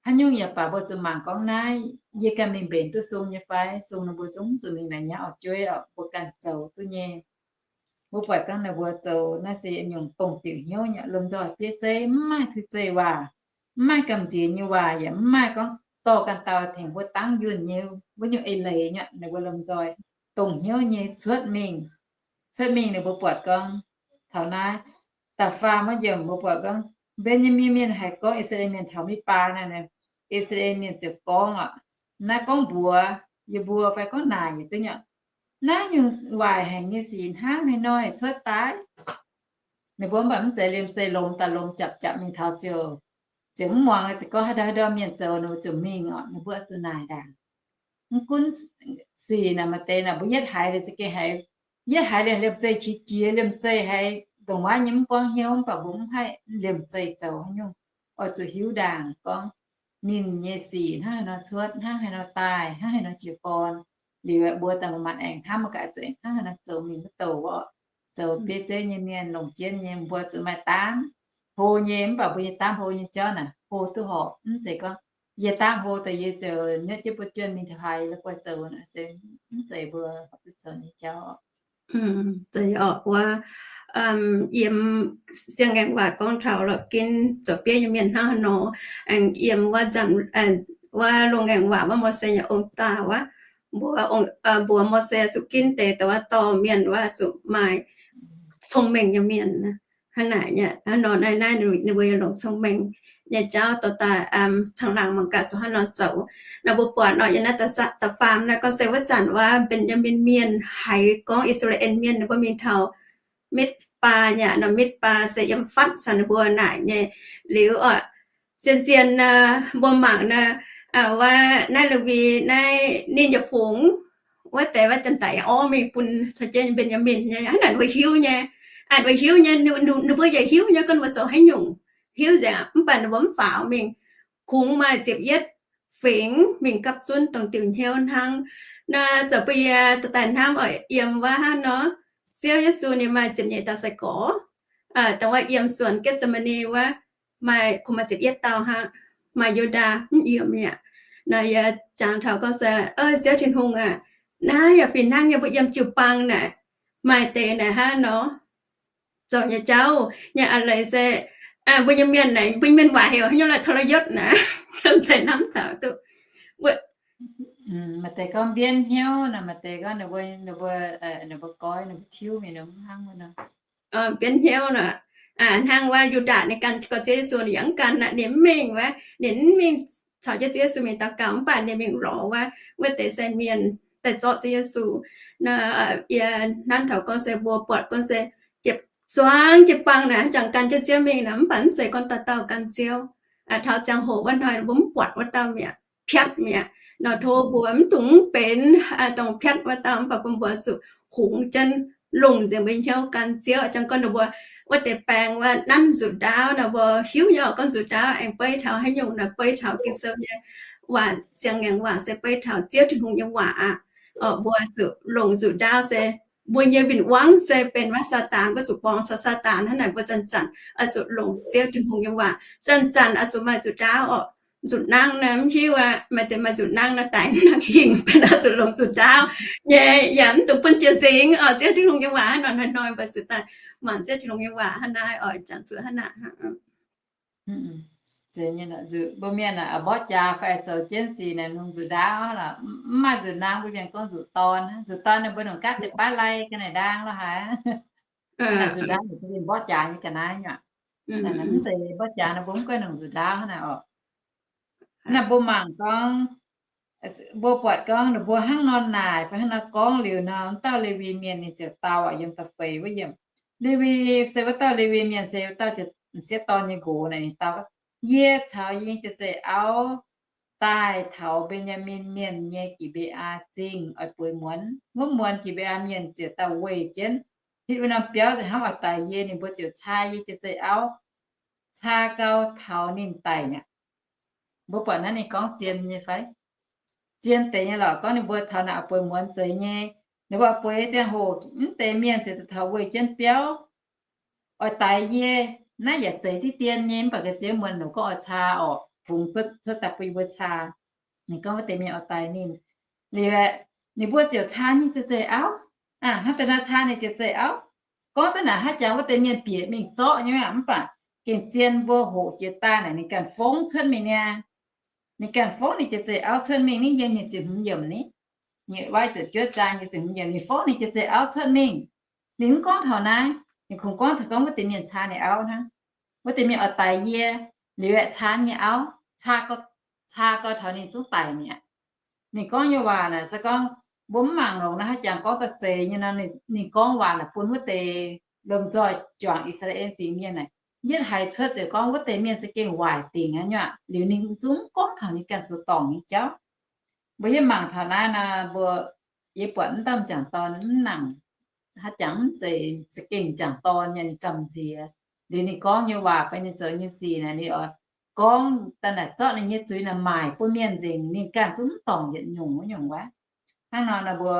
haaix nyungc yaac baac mbuo zuqc mangc gorngv naaiv yie ganh mingh mbenc duqv sung nyei fai, sung nor mbuo zungv zuqc mingh naaic nyaiv oix jueiv oc, mbuo ganh zoux duqv nyei. Mbuo buatc gorngv ninh mbuo zoux naaiv se nyungc dongh diuc hnyouv nyei. Lomh nzoih bieiv zeiv mv maaih tui zeiv waac, mv maaih gamh nziex nyei waac, yaac mv maaih gorngv dorh ganh dauh tengx mbuo dangv yunh nyei wuov nyungc eix leiz nyei. Ninh mbuo lomh nzoih dongh hnyouv nyei cuotv mingh. Cuotv mingh ninh mbuo buatc gorngv taux naaiv da'faam wuov yiemc mbuo buatc gorngv Mben^yaa^min Mienh haiz gorngv I^saa^laa^en Mienh taux Midv^baa naaic, I^saa^laa^en Mienh ziouc gorngv oc, naaiv gorngv mbuox yie mbuo fai gorngv naaic yietc duqv nyei, naaiv nyungc waaic haic nyei sic hnangv haaix nor cuotv daaih? Ninh mbuo mv baac mv zeiz liemh zeih lomz daaih lomz japc japc mingh taux ziouc, ziouc mv muangx, ziouc gorngv haaix ndau haaix ndau mienh zoux ninh mbuo ziouc mingh oc. Ninh mbuo zuqc naaic ndaangc. Mv gunv sic naaic maaih deix naaic mbuo yietv haiz liuz za'gengh haiz, yietv haiz liemh, liemh zeih qiex jiez, liemh zeih haiz ndongc wuov nyei mv buangv hnyouv, mv baac mbuo mv haih liemh zeih zoux haaix nyungc. Oix zuqc hiuv ndaangc gorngv ninh nyei sic hnangv haaix nor cuotv, hnangv haaix nor daaih, hnangv haaix nor jiez gorn. Liuz mbuo daaih manc-manc aengx hnamv mangc gaax, zuqc aengx hnangv haaix nor zoux mingh wuov douc oc. Zoux bieiv zeiv nyei mienh, longc jienv nyei, mbuo zuqc maaih daamv hlo nyei, mv baac mbuo nyei daamv hlo nyei jauv naaic hlo duqv horpc. Mv zeiz gorngv yie daamv hlo daaih yie ziouc nyuoqv jienv buo juonh mingh taux haaix la'guaih zoux naaic se mv zeiz mbuo horpc duqv zoux nyei jauv. Zeiz oc, wuov yiem Siang-Ngaengc Waac gorngv taux lorqc, ginv zoux bieiv nyei mienh hnangv haaix nor. Aengx yiem wuov, wuov Loz-Ngaengc Waac wuov Mose nyei ong-taaix wuov, mbuox, mbuox Mose zuqc ginv deix dongh wuov dorh mienh wuov zuqc maaih cong-mengh nyei mienh. Hnangv naaic, hnangv nor naaiv, naaiv ninh mbuo yaac longc cong-mengh nyei jauv dorh daaih caangh laangh mangc gaax zuqc hnangv nor zoux. Naaiv mbuo buatc nor yiem naaiv da'faam naaiv gorngv se wuov zanc wuov Mben^yaa^min Mienh haiz gorngv I^saa^laa^en Mienh ninh mbuo mingh taux Mitv^baa, yaac nor Mitv^baa se yiem fatv caux ninh mbuo naaic nyei. Liuz oc, zien-zien mbuo mangc naaiv, wuov naaiv Lewi naaiv ninh yaac fungx wuov deix wuov janx-daic orv mingh bun caux jienv Mben^yaa^min nyei. Hnangv naaic ninh mbuo hiuv nyei, ninh mbuo hiuv nyei, ninh mbuo yaac hiuv nyei gorngv ninh mbuo zoux haaix nyungc, hiuv nzengc, mv baac ninh mbuo mv faaux mingh. Kungx maaih ziepc yietv fingx mingh gapv zunv dongh diuh hnyouv hnangv. Naaiv zoux bun yie daaih hnamv oc, yiem wuov hnangv nor, Ziouv Yesu ninh maaih ziepc nyeic dauh sai-gorx, dongh wuov yiem suonc Getc^se^maa^ni wuov, maaih, kungx maaih ziepc yietv dauh hnangv, maaih Yu^ndaa mv yiem mi'aqv. Nor yie jangx taux gorngv se, Ziouv Tin-Hungh aac, naaiv yaac fih hnangv nyei, mbuo yiem jiu-baang naaic, maaih deix naaic hnangv nor zoux nyei jauv nyei a'leiz se, mbuo nyei mienh naaic, mbuo nyei mienh waac heuc haaix nyungc, la'tau la'yotv naaic, zeiz hnamv taux duqv. Maaih deix gorngv mbienv hnyouv naaic, maaih deix gorngv ninh mbuo, ninh mbuo goiv, ninh mbuo tiuv mingh nor, hnangv wuov nor. Mbienv hnyouv naaic, hnangv wuov Yu^ndaa ninh ganh gorx Ziouv Yesu ninh yaac mv gan naaic, ninh mv mingh wuov, ninh mv mingh caux jienv Ziouv Yesu mingh daux gaux, mv baac ninh mingh lorz wuov, wuov deix sai mienh daaih zorqv Ziouv Yesu. Naaiv yie hnamv taux gorngv se mbuo buatc gorngv se, zuangx jiu-baang naaic, jangx gan jienv Ziouv mingh naaic, mv baac mv zeiz gorngv dauh dauh gan Ziouv. Taux ziangh hoc wuov hnoi mbuo mv buatc wuov dauh mi'aqv, piatv mi'aqv. Nor tov mbuo mv dungx benx dongh piatv wuov dauh, mv baac bun mbuo zuqc kungx jienv longc nzengc mbuo nyei hnyouv gan Ziouv. Jangx gorngv ninh mbuo wuov deix baeng wuov nanv nzuqc ndaauv naaic, mbuo hiuv nyei oc, gorngv nzuqc ndaauv aengx beiv taux haaix nyungc naaic, beiv taux Ging-Sou nyei waac, Siang-Ngaengc Waac se beiv taux Ziouv Tin-Hungh nyei waac aqv. Mbuo zuqc longc nzuqc ndaauv se mbuo nyei win-wangv se benx wuov Saadaan, mbuo zuqc borngz caux Saadaan. Hnangv naaic mbuo zanc-zanc oix zuqc longc Ziouv Tin-Hungh nyei waac. Zanc-zanc oix zuqc maaih nzuqc ndaauv oc. Nzuqc nangv naaic mv hiuv aqv, maaih deix maaih nzuqc nangv naaic daic mv nangc hingh, benx oix zuqc longc nzuqc ndaauv nyei, yaac mv dungx bun jiez nzingx oc. Ziouv Tin-Hungh nyei waac hnangv nor, hnoi-hnoi mbuo zuqc daaih mangc Ziouv Tin-Hungh nyei waac hnangv naaiv oc, jangx zuqc hnangv naaic. Mbuo mienh aah, mborqv jaax fai zoux jienv sic naaic longc nzuqc ndaauv lorqc. Mv maaih nzuqc nangv, mbuo mienh gorngv nzuqc dorn. Nzuqc dorn ninh mbuo nongc gaav deix baav lai ga'naaiv ndaang lorqc haic. Nzuqc ndaauv ninh mbuo mborqv jaax nyei ga'naaiv nyei. Mv zeiz mborqv jaax ninh mbuo mv goiv nongc nzuqc ndaauv hnangv naaic oc. Naaiv mbuo mangc gorngv, mbuo buatc gorngv ninh mbuo hnangv nor naaic fai hnangv nor gorngv liuz nor, wuov dauh Lewi Mienh ninh ziouc dau aqv, yiem da'feix wuov yiemc. Lewi se wuov dauh Lewi Mienh se wuov dauh sieqv dorn nyei nqox naaic, ninh dau, Yie caux yie nyei jiex zeih auv daaih taux Mben^yaa^min Mienh nyei Gi^mbe^aa Zingh oix bueix muonz. Wuov muonz Gi^mbe^aa Mienh ziouc daaih weih jienv hitv wuov norm biauv nzengc hnangv oix daix yie. Ninh mbuo ziouc caa yie jiex zeih auv, caa gau taux ninh daic mi'aqv. Mbuo buatc naaiv ninh gorngv zien nyei fai? Zien deix nyei lorqc. Gorngv ninh mbuo taux naaic oix bueix muonz zeiz nyei. Ninh mbuo oix bueix ziangh hoc mv deix mienh ziouc daaih taux weih jienv biauv oix daix yie. Naaiv yaac zeiz diqv dien nyei, mv baac ga'ziex muonz ninh gorngv oix caa orqc, fungx cuotv daaih bun yie mbuo caa. Ninh gorngv wuov deix mienh oix daix ninh. Liuz ninh mbuo ziouc caa ninh jiex zeih auv. Hnangv deix nor caa ninh jiex zeih auv. Gorngv daaih naaic hnangv jangx wuov deix mienh bieqc mingh zorqv nyei aqv, mv baac gengh zien mbuo hoqc jiex daaih naaic ninh ganh fongv cuotv mingh niaa. Ninh ganh fongv ninh jiex zeih auv cuotv mingh, ninh yiem nyic ziepc hmz yiemc ni. Nyic, Waiv ziepc juov zaang nyic ziepc hmz yiemc, ninh fongv ninh jiex zeih auv cuotv mingh. Ninh mv gorngv taux naaiv, ninh kungx gorngv taux gorngv wuov deix mienh caa ninh auv hnangv. Wuov deix mienh oix daix yie, liuz aeqv, caanv nyei auv, caa gau taux ninh zungv daic mi'aqv. Ninh gorngv nyei waac naaic se gorngv mbuo mv mangc longx naaiv, haaix jangx gorngv daaih zeiz nyei nor, ninh gorngv waac naaic bun wuov deix lomh nzoih juangc I^saa^laa^en Fingx Mienh naaic, yietv haiz cuotv ziouc gorngv wuov deix mienh za'gengh waaic dingc aqv nyuav. Liuz ninh zungv mv gorngv taux ninh ganh zoux dorngc nyei jauv. Mbuo yie mangc taux naaiv nor, mbuo, yie buatc mv dauh m'jangc dorn mv nangc, haaix jangx mv zeiz za'gengh m'jangc dorn nyei, ninh gamh nziex. Liuz ninh gorngv nyei waac fai ninh zoux nyei sic naaic, ninh oix gorngv daaih naaic zorqv ninh nyei zuiz naaic maaic bun mienh nzengc, ninh ganh zungv mv dorngc yietc nyungc wuov nyungc wuov. Hnangv nor nor mbuo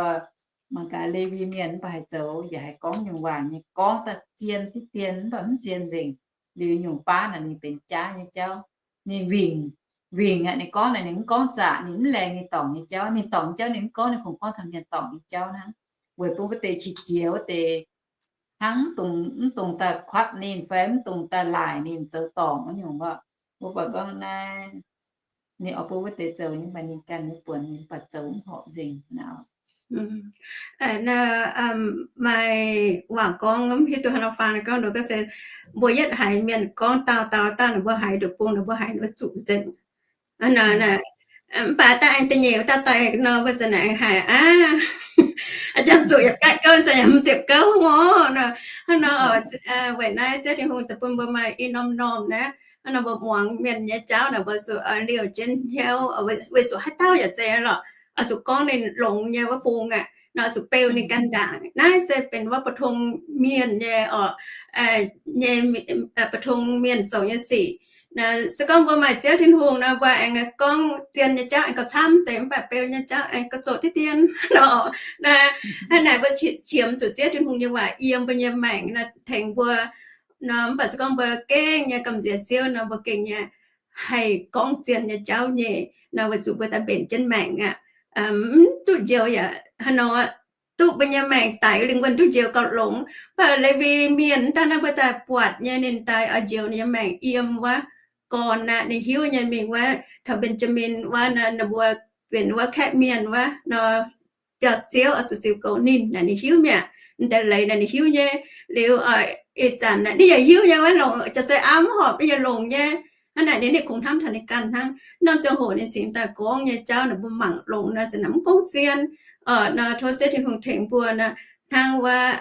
mangc gaax Lewi Mienh mv baac haih zoux yaac haih gorngv nyungc waac nyei, gorngv daaih zien diqv dien mv baac mv zien nzengc. Liuz nyungc baav naaic ninh benx jaav nyei jauv. Ninh wingc, wingc aqv. Ninh gorngv naaic ninh mv gorngv zaqc, ninh mv laengz ninh dorngc nyei jauv. Ninh dorngc nyei jauv ninh mv gorngv, ninh kungx gorngv taux mienh dorngc nyei jauv hnangv, weic bun wuov deix qiex jiez, wuov deix hnangv mv dungx daaih kuatv ninh fai mv dungx daaih laaic ninh zoux dorngc wuov nyungc orqc. Mbuo buatc gorngv naaiv ninh oix bun wuov deix zoux nyei, mv baac ninh ganh nyei buonc ninh mv baac zoux mv horpc nzengc nor. Maaih waac gorngv mv hiuv duqv haaix nor faang gorngv nor, gorngv se mbuo yietv haiz mienh gorngv daauh daauh daaih, ninh mbuo haiz nduqc bung, ninh mbuo haiz ninh mbuo zuqc nzengc. Mv baac daaih aengx da'nyeic dauh daaih nor, mbuo za'naaic haiz aqv, jangx zuqc yaac gaatv gouv, za'naaic hmz ziepc gouv hnangv nor. Hnangv nor, weic naaiv Ziouv Tin-Hungh daaih bun mbuo maaih i norm normh naaiv. Hnangv nor mbuo muangx mienh nyei jauv naaic, mbuo zuqc liouh jienv hnyouv, weic zuqc haaix dauh yaac zeiz lorqc, oix zuqc gorngv ninh longx nyei wuov bung aqv nor, oix zuqc beu ninh ganh ndaangc. Naaiv se benx wuov pou-tong mienh nyei orqc, nyei, pou-tong mienh zoux nyei sic. Se gorngv mbuo maaih Ziouv Tin-Hungh nor, mbuo aengx gorngv zien nyei jauv aengx gauh camv deix, mv baac beu nyei jauv aengx gauh zoqc diqv dien nor. Hnangv naaic mbuo qiemx zuqc Ziouv Tin-Hungh nyei waac yiem mbuo nyei maengc nor tengx mbuo nor. Mv baac se gorngv mbuo gengh nyei gamh nziex Ziouv nor, mbuo gengh nyei haih gorngv zien nyei jauv nyei nor, weic zuqc mbuo daaih mbenc jienv maengc aqv. Mv duqv njoux yaac haaix nor, duqv mbuo nyei maengc daic lingh wuonh duqv njoux gauh longx. Mv baac Lewi Mienh daaih naaiv mbuo daaih buatc nyei ninh daaih oix njoux ninh nyei maengc yiem wuov gorn aqv. Ninh hiuv nyei mingh wuov taux Mben^jaa^min wuov, ninh mbuo benx wuov kaeqv mienh wuov nor, biauv-ziouv oix zuqc ziux goux ninh naaic ninh hiuv mi'aqv. Ninh daaih leiz naaic ninh hiuv nyei. Liuz ih zanc naaic ninh yaac hiuv nyei wuov, longc jaax-zei auv mv horpc ninh yaac longc nyei. Hnangv naaic ninh kungx hnamv taux ninh ganh hnangv. Norm ziangh hoc ninh cingx daaih gorngv nyei jauv naaic mbuo mangc longx nor, se naaic mv gorngv zien. Nor tov Ziouv Tin-Hungh tengx mbuo nor, hnangv wuov,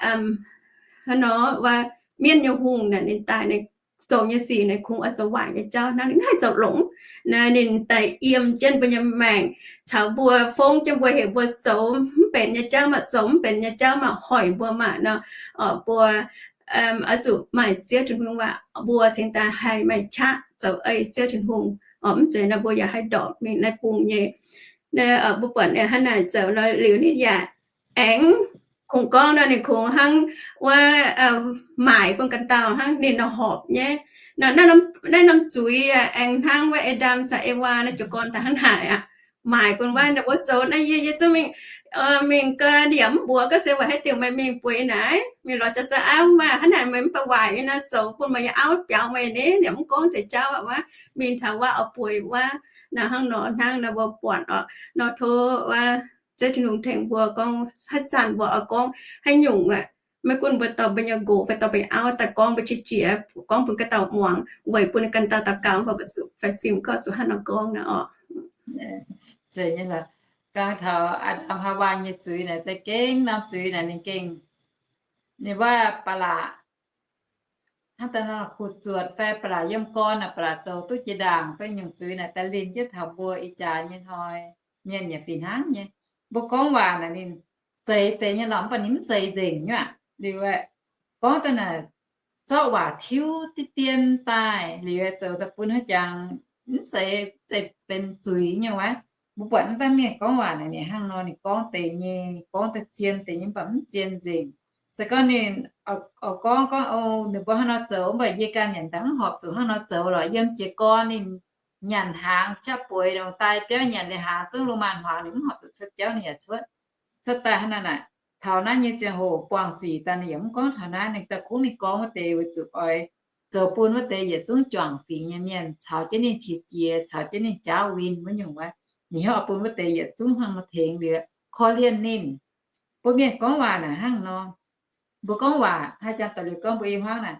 hnangv nor wuov mienv nyei hungh naaic ninh daaih ninh zoux nyei sic naaic kungx oix zoux waaic nyei jauv hnangv, ninh mv haih zoux longx. Naaiv ninh daaih yiem jienv mbuo nyei maengc caux mbuo, fongv jienv mbuo, heuc mbuo zoux mv benx nyei jauv maah, zoux mv benx nyei jauv maah, hoic mbuo maah nor, mbuo oix zuqc maaih Ziouv Tin-Hungh waac mbuo cingx daaih haih maaih qaqv zoux ei Ziouv Tin-Hungh. Mv zeiz nor mbuo yaac haih ndorpc mingh naaiv bung nyei. Mbuo buatc hnangv naaic zoux nor liuz ninh yaac aengx kungx gorngv nor ninh kungx hnangv wuov maaic bun ganh dauh hnangv ninh nor horpc nyei. Naaiv norm zuiz aengx hnangv wuov E^ndam caux Ewaa naaiv jiez gorn daaih hnangv naaic aqv. Maaic bun wuov, ninh mbuo zoux naaiv yie, yie zungv mingh, mingh gau, ninh yaac mv mbuox gaax se weic haaix diuc meih mingh bueix naaic, mingh lorz jaax-zei auv maah, hnangv naaic meih mv baac waaic nyei nor, zoux bun meih nyei auv biaux meih ni, ninh yaac mv gorngv deix jauv aqv wuov, mingh taux wuov oix bueix wuov. Naaiv hnangv nor hnangv nor mbuo buatc oc. Nor tov wuov Ziouv Tin-Hungh tengx mbuo gorngv haaix zanc mbuo oix gorngv haaix nyungc aqv, maiv gunv mbuo dorh mbuo nyei nqox fai dorh mbuo nyei auv daaih gorngv mbuo qiex jiez, gorngv bun ganh dauh muangx, weic bun ganh dauh daux gaux, mv baac mbuo zuqc faix fim gorngv zuqc hnangv nor gorngv nor oc. Zeiz nyei lorqc. Ganh taux Aa^ndam Haawaa nyei zuiz naaic za'gengh norm zuiz naaic ninh gengh, ninh wuov ba'laqc hnangv daaih nor kuh zuotc fai ba'laqc yiem gorn naaic, ba'laqc zoux duqv jiex ndaangc fai nyungc zuiz naaic daaih linh jienv taux mbuo ih jaax nyei hnoi, mienh yaac fih hnangv nyei. Mbuo gorngv waac naaic ninh zeix deix nyei lorqc, mv baac ninh mv zeix nzengc nyuav. Liuz aeqv, gorngv daaih naaic zorqv waac tiuv diqv dien daaih, liuz aeqv, zoux daaih bun haaix jangx mv zeiz, zeiz benx zuiz nyei wuov. Mbuo buatc naaiv dangh mienh gorngv waac naaic ninh hnangv nor, ninh gorngv deix nyei, gorngv daaih zien deix nyei, mv baac mv zien nzengc. Se gorngv ninh oix gorngv, gorngv, o, ninh mbuo hnangv nor zoux, mv baac yie ganh yaac ndaav mv horpc zuqc hnangv nor zoux lorqc. Yiem jiez gorn ninh nyanc hnaangx qaqv bueix, longc daaih biauv nyanc liuz hnaangx zungv lungh maanz-hmuangx, ninh mv horpc zuqc cuotv jauv, ninh yaac cuotv, cuotv daaih hnangv naaic naaic. Taux naaiv nyei ziangh hoc buangh sic daaih ninh yaac mv gorngv taux naaiv, ninh daaih kungx ninh gorngv wuov deix weic zuqc oix zoux bun wuov deix yietc zungv juangc fingx nyei mienh caux jienv ninh qiex jiez, caux jienv ninh jaauv win wuov nyungc wuov. Ninh hnyouv oix bun wuov deix yietc zungv hnangv nor tengx liuz korv-lienh ninh. Mbuo mienh gorngv waac naaic hnangv nor. Mbuo gorngv waac haaix jangx daaih liuz gorngv mbuo i hmuangv naaic,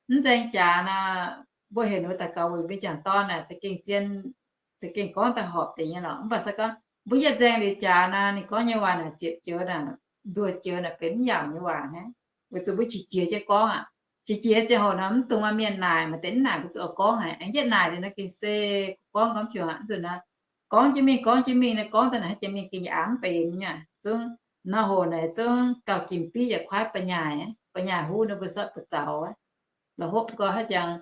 Mv nzaeng jaax nor, mbuo heuc ninh mbuo daux gaux weic mbuo jangc dorn naaic za'gengh zien, za'gengh gorngv daaih horpc deix nyei lorqc. Mv baac se gorngv mbuo yietc nzaeng liuz jaax nor, ninh gorngv nyei waac naaic ziepc joux naaic, nduoh joux naaic benx mv yaac nyei waac naaiv. Weic zuqc mbuo qiex jiez jienv gorngv aqv. Qiex jiez ziangh hoc nor mv dungx maaih mienh naaic, maaih deix mv naaic mbuo zuqc oix gorngv haic. Aengx yietv naaic liuz nor gengh se gorngv gorngv fiuv aqv. Nzunc nor gorngv jienv mingh, gorngv jienv mingh nor, gorngv daaih naaic haaix jiex mingh gengh yaac aav mv benx nyei. Zungv nor hoc naaic zungv gauh ginc biv yietc kuaaiv ba'nyaaic, ba'nyaaic huv nor mbuo sortv buoz zaux aqv. La'hopv gau haaix jangx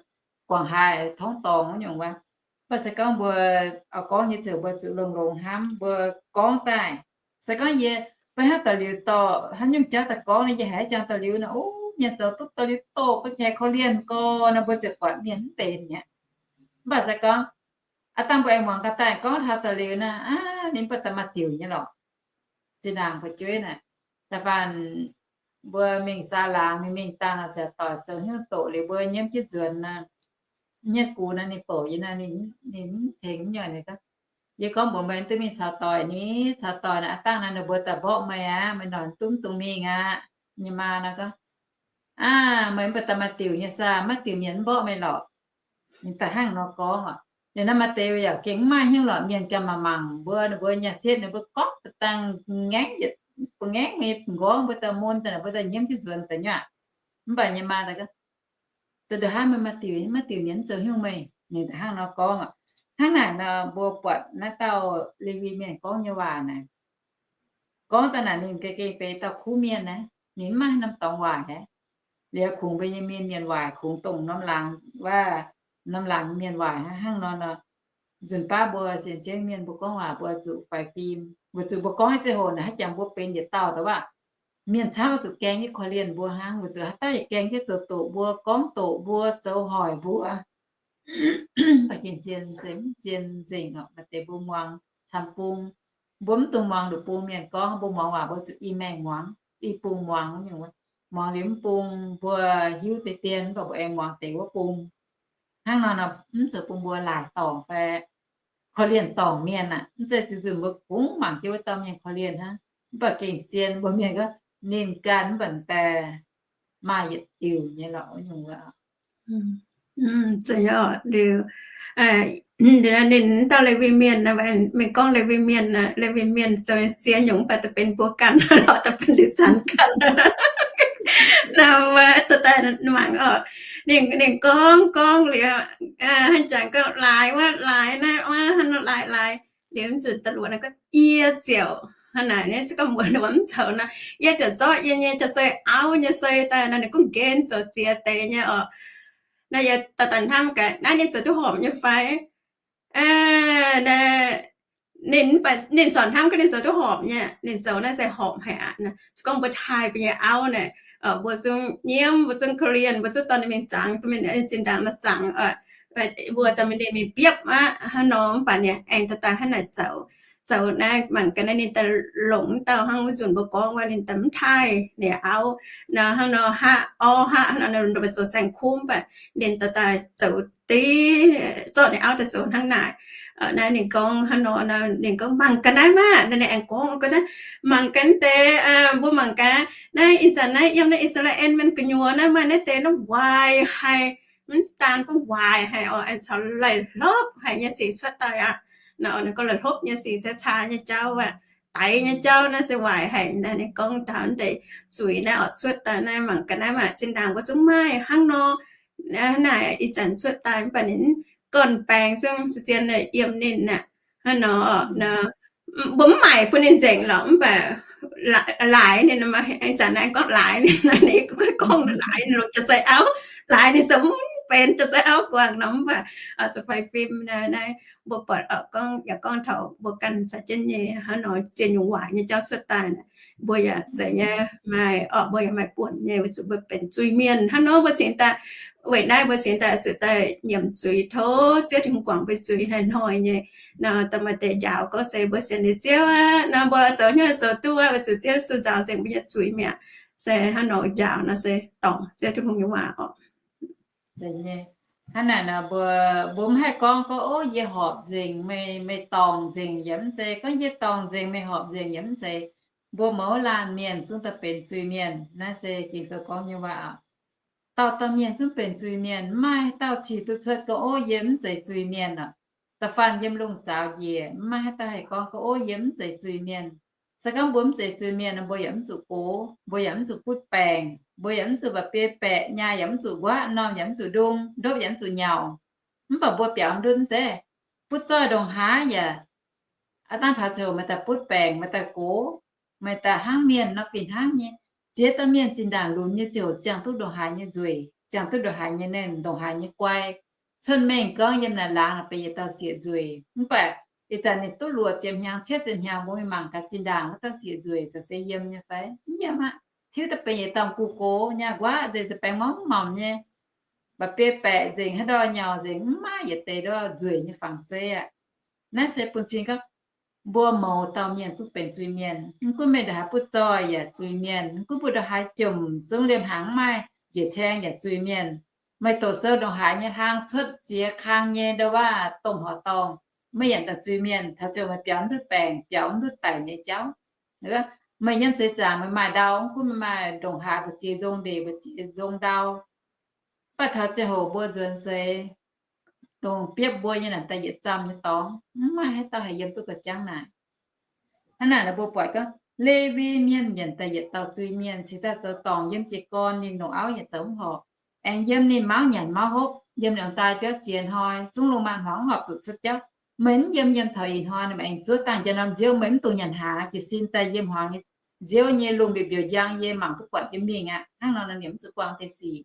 guangc haaix torngv dorngx wuov nyungc wuov. Mv baac se gorngv mbuo oix gorngv nyei ziouc mbuo zuqc longx-longx hnamv mbuo gorngv daaih. Se gorngv yie fai hnangv da'liuz dorh hnangv nyungc jauv daaih gorngv nor, yie haiz jangx da'liuz nor, o, mienh zoux duqv da'liuz doqc ga'nyiec korv-lienh gau nor, mbuo ziouc buatc mienh mv benx mi'aqv. Mv baac se gorngv aav dangh mbuo aengx muangx ga'daaih gorngv taux da'liuz naaic, aav, ninh mv baac da'maah diuc nyei lorqc. Zinh ndaangc fu'jueiv naaic, da'faanh mbuo mingh saa laangz mingh mingh dangh ziouc doic zoux hnyouv doqc liuz mbuo nyiemv jienv nzuonx naaic, nyei gux naaic ninh bouc yie naaic, ninh mv tengx nyei. Yie gorngv mbuox meih duqv mingh caux doic ni, caux doic naaic aav dangh naaic ninh mbuo daaih mborqv meih aqv, meih noic duqv mv dungx mingh aqv. Nyei maa naaic gorngv, aav, meih mv baac da'maah diuc nyei saah, maiv diuc mienh mv mborqv meih lorqc. Ninh da'hnangv nor gorngv oc. Liuz naaiv maaih deix yaac gengh mv maaih hnyouv lorqc, mienh ganh mangc mangc mbuo, ninh mbuo nyaah sietv ninh mbuo gorngv da'dangh ngaengv, mbuo ngaengv nyei nqorngv mbuo daaih mun daaih, mbuo daaih nyiemv jienv nzuonx daaih nyei aqv. Mv baac nyei maa daaih gorngv, da'ndongc haaix meih maaih diuc, maiv diuc mienh mv zoux hnyouv meih. Ninh da'hnangv nor gorngv oc. Hnangv naaic nor mbuo buatc naaiv dauh Lewi Mienh gorngv nyei waac naaic, gorngv daaih naaic ninh ga'gengh benx dauh kuv mienh naaic, ninh mv maaih norm dorngx waaic haic. Liuz kungx Mben^yaa^min Mienh waaic, kungx dongh norm laangz, waac, norm laangz mienh waaic hnangv nor nor, nzunc baav mbuo sienx Ziouv mienh mbuo gorngv waac mbuo zuqc faix fim. Weic zuqc mbuo gorngv nyei ziangh hoc naaic haaix jangx mbuo benx yietc dauh daaih waac, mienh camv oix zuqc gaeng jienv korv-lienh mbuo hnangv. Weic zuqc haaix dauh yaac gaeng jienv zoux doqc mbuo, gorngv doqc mbuo, zoux hoic mbuo. Mv baac gengh zien, zien nzengc oc. Maaih deix mbuo muangx camv bung, mbuo mv dungx muangx nduqc bung mienh gorngv, mbuo muangx waac mbuo zuqc i maengh muangx, i bung muangx. Muangx liuz mv bung mbuo hiuv deix dien, mv baac mbuo aengx muangx deix wuov bung. Hnangv nor nor mv zoux bun mbuo laaic dorngc fai korv-lienh dorngc mienh aqv. Mv zeiz zuqc nzunc mbuo kungx mangc jienv wuov dauh mienh korv-lienh hnangv. Mv baac gengh zien mbuo mienh gorngv ninh ganh mv baac daaih maaih yietc diuc nyei lorqc wuov nyungc wuov. Ninh dauh Lewi Mienh, meih gorngv Lewi Mienh, Lewi Mienh zoux siex nyungc mv baac daaih benx mbuo ganh lorqc, daaih benx liuz zanc ganh. Naaiv wuov daaih daaih mangc oc. Ninh, ninh gorngv gorngv liuz, hnangv jangx gorngv laaix wuov, laaix naaiv wuov, hnangv nor laaix laaix. Liuz mv zuqc da'luoqc naaiv gorngv yie ziouc hnangv naaic, ninh se gorngv mbuox ninh mv zoux nor, yie ziouc zorqv yie nyei jauv-zei auv nyei sei daaih nor, ninh gorngv nqen zoux ziex deix nyei oc. Naaiv yie daaih daaih hnamv gaax, naaiv ninh zoux duqv horpc nyei fai? Ninh, ninh corc hnamv gorngv ninh zoux duqv horpc nyei, ninh zoux naaiv se horpc haic aqv. Se gorngv mbuo taaih mbuo nyei auv naaic, mbuo zungv nyiemv, mbuo zungv korv-lienh, mbuo zungv dorh ninh mingh zangx, dorh mingh zinh ndaangc nor zangx, mbuo dorh mingh ninh mingh biopv aqv hnangv nor, mv baac ninh aengx daaih daaih hnangv naaic zoux. Zoux naaiv mangc gaax naaiv ninh daaih longc mv dauh hnangv wuov nzunc mbuo gorngv wuov ninh daaih mv taaih ninh auv nor, hnangv nor haqv orv haqv hnangv nor, mbuo zoux saeng-kuv mv baac ninh daaih daaih zoux div, zorqv ninh auv daaih zoux hnangv naaic. Naaiv ninh gorngv hnangv nor, ninh gorngv mangc gaax naaiv maah, ninh aengx gorngv gaax naaiv, mangc gaax deix, mbuo mangc gaax naaiv ih zanc naaiv yiem naaiv I^saa^laa^en Mienh gu'nyuoz naaiv maaih naaiv deix naaiv waaic haic, mv daan gorngv waaic haic oc, aengx caux laih hlopv haic nyei sic cuotv daaih aqv. Nor ninh gorngv laih hlopv nyei sic, caa caa nyei jauv aqv, daix nyei jauv naaiv se waaic haic. Naaiv ninh gorngv taux naaiv deix zuiz naaiv oix cuotv daaih naaiv, mangc gaax naaiv maah, zinh ndaangc mbuo zungv maaih hnangv nor, naaiv naaic ih zanc cuotv daaih mv baac ninh gorn-baengx zungv se zien yiem ninh aqv. Hnangv nor, mbuo mv maaic bun ninh nzengc lorqc, mv baac laaix ninh, ih zanc naaiv gorngv laaix ninh, ninh gorngv laaix ninh longc jauv-zei auv, laaix ninh zoux mv benx jauv-zei auv guangc nor, mv baac zuqc faix fim naaiv. Mbuo buatc gorngv yaac gorngv taux mbuo ganh caux jienv nyei hnangv nor ziex nyungc waaic nyei jauv cuotv daaih, mbuo yaac zeiz nyei maaih orqc, mbuo yaac maaih buonc nyei, weic zuqc mbuo benx zuiz-mienh hnangv nor, mbuo cingx daaih weic naaiv mbuo cingx daaih zuqc daaih nyiemc zuiz, tov Ziouv Tin-Hungh guangc mbuo zuiz hnoi-hnoi nyei. Nor da'maaih deix njaaux gorngv se mbuo sienx liuz Ziouv aqv nor, mbuo zoux hnyouv zoux duqv aqv, weic zuqc Ziouv Yesu nzaaux nzengc mbuo nyei zuiz mi'aqv. Se hnangv nor njaaux nor se dorngc Ziouv Tin-Hungh nyei waac orqc. Hnangv naaic nor mbuo, mbuo mv haih gorngv gorngv, ov, yie horpc nzengc, meih, meih dorngc nzengc, yaac mv zeiz. Gorngv yie dorngc nzengc, meih horpc nzengc, yaac mv zeiz. Mbuo mouz laanh mienh zungv daaih benx zuiz-mienh. Naaiv se Ging-Sou gorngv nyei waac aqv. dauh dauh mienh zungv benx zuiz-mienh, mv maaih haaix dauh cih duqv cuotv gorngv, ov, yie mv zeiz zuiz-mienh oc. Da'faanh yiem lungh zaaux njiec, mv maaih haaix dauh haih gorngv gorngv, ov, yie mv zeiz zuiz-mienh. Se gorngv mbuo mv zeiz zuiz-mienh, mbuo yaac mv zuqc gox, mbuo yaac mv zuqc butv baengc, mbuo yaac mv zuqc mba'biei baeqc, nyaah yaac mv zuqc nquaqv, m'normh yaac mv zuqc ndung, ndopv yaac mv zuqc nyauc. Mv baac mbuo biaux ndutv nzengc, butv zoih ndongc haaix yaac aav dangh taux ziangh hoc meih daaih butv baengc, meih daaih gox, meih daaih hnangv mienh nor fih hnangv nyei. Ziex dauh mienh zinh ndaangc lunx nyei ziouc ziangh duqv ndongc haaix nyei nzueic, ziangh duqv ndongc haaix nyei, ndongc haaix nyei guai. Cuotv mengh gorngv yiem naaic laangz benx yietc dauh sieqv nzueic, mv baac ih zanc ninh duqv luoqc ziepc hnyangx, cietv ziepc hnyangx, mbuo mingh mangc gaax zinh ndaangc wuov dauh sieqv nzueic ziouc se yiem nyei fai? Mv yiem aqv. Tiuv daaih benx yietc dauh gu gox, nyaah nquaqv nzengc, za'gengh maiv mangc nyei, mba'biei baeqc nzengc, haaix ndau nyauc nzengc, mv maaih yietc deix ndortv nzueic nyei fangx zeiv aqv. Naaiv se bun cing gorngv mbuo mouz dauh mienh zungv benx zuiz-mienh. Mv gunv meih ndongc haaix butv zoih yaac zuiz-mienh, mv gunv mbuo ndongc haaix jomc zungv liemh hnaangx mv maaih njiec caeng yaac zuiz-mienh. Meih doqc sou ndongc haaix nyei hlang cuotv ziex kang nyei ndo waav domh horqc dorngh, meih yaac daaih zuiz-mienh. Taux ziangh meih biaux mv duqv baengc, biaux mv duqv daic nyei jauv. Meih yiem seix zaangc meih maaih ndau, mv gunv meih maaih ndongc haaix mbu'ziex nzong ndeic, mbu'ziex nzong ndau, mv baac taux ziangh hoc mbuo nzuonx seix, dongh biopv mbuo nyei naaic daaih yietc zamh nyei dorngx, mv maaih haaix dauh haih yiem duqv gauh jangv naaic. Hnangv naaic mbuo buatc gorngv Lewi Mienh nyanc daaih yietc dauh zuiz-mienh, cingx daaih zoux dorngc yiem jiez gorn, ninh longc auv yaac zoux mv horpc. Aengx yiem ninh mauv nyanc mauv hopv, yiem ninh daaih biauv ziex hnoi, zungv lungh maanz hmuangx mv horpc zuqc cuotv jauv. Meih mv yiem, yiem taux ih hnoi ninh aengx zuov dangh njang norm nziouv, meih mv dungx nyanc hnaangx, jiez sin daaih yiem hmuangx nziouv nyei lungh mbiouh mbiouh njang yie mangc duqv buatc yie mingh aqv. Hnangv nor ninh mv zuqc buangh deix sic.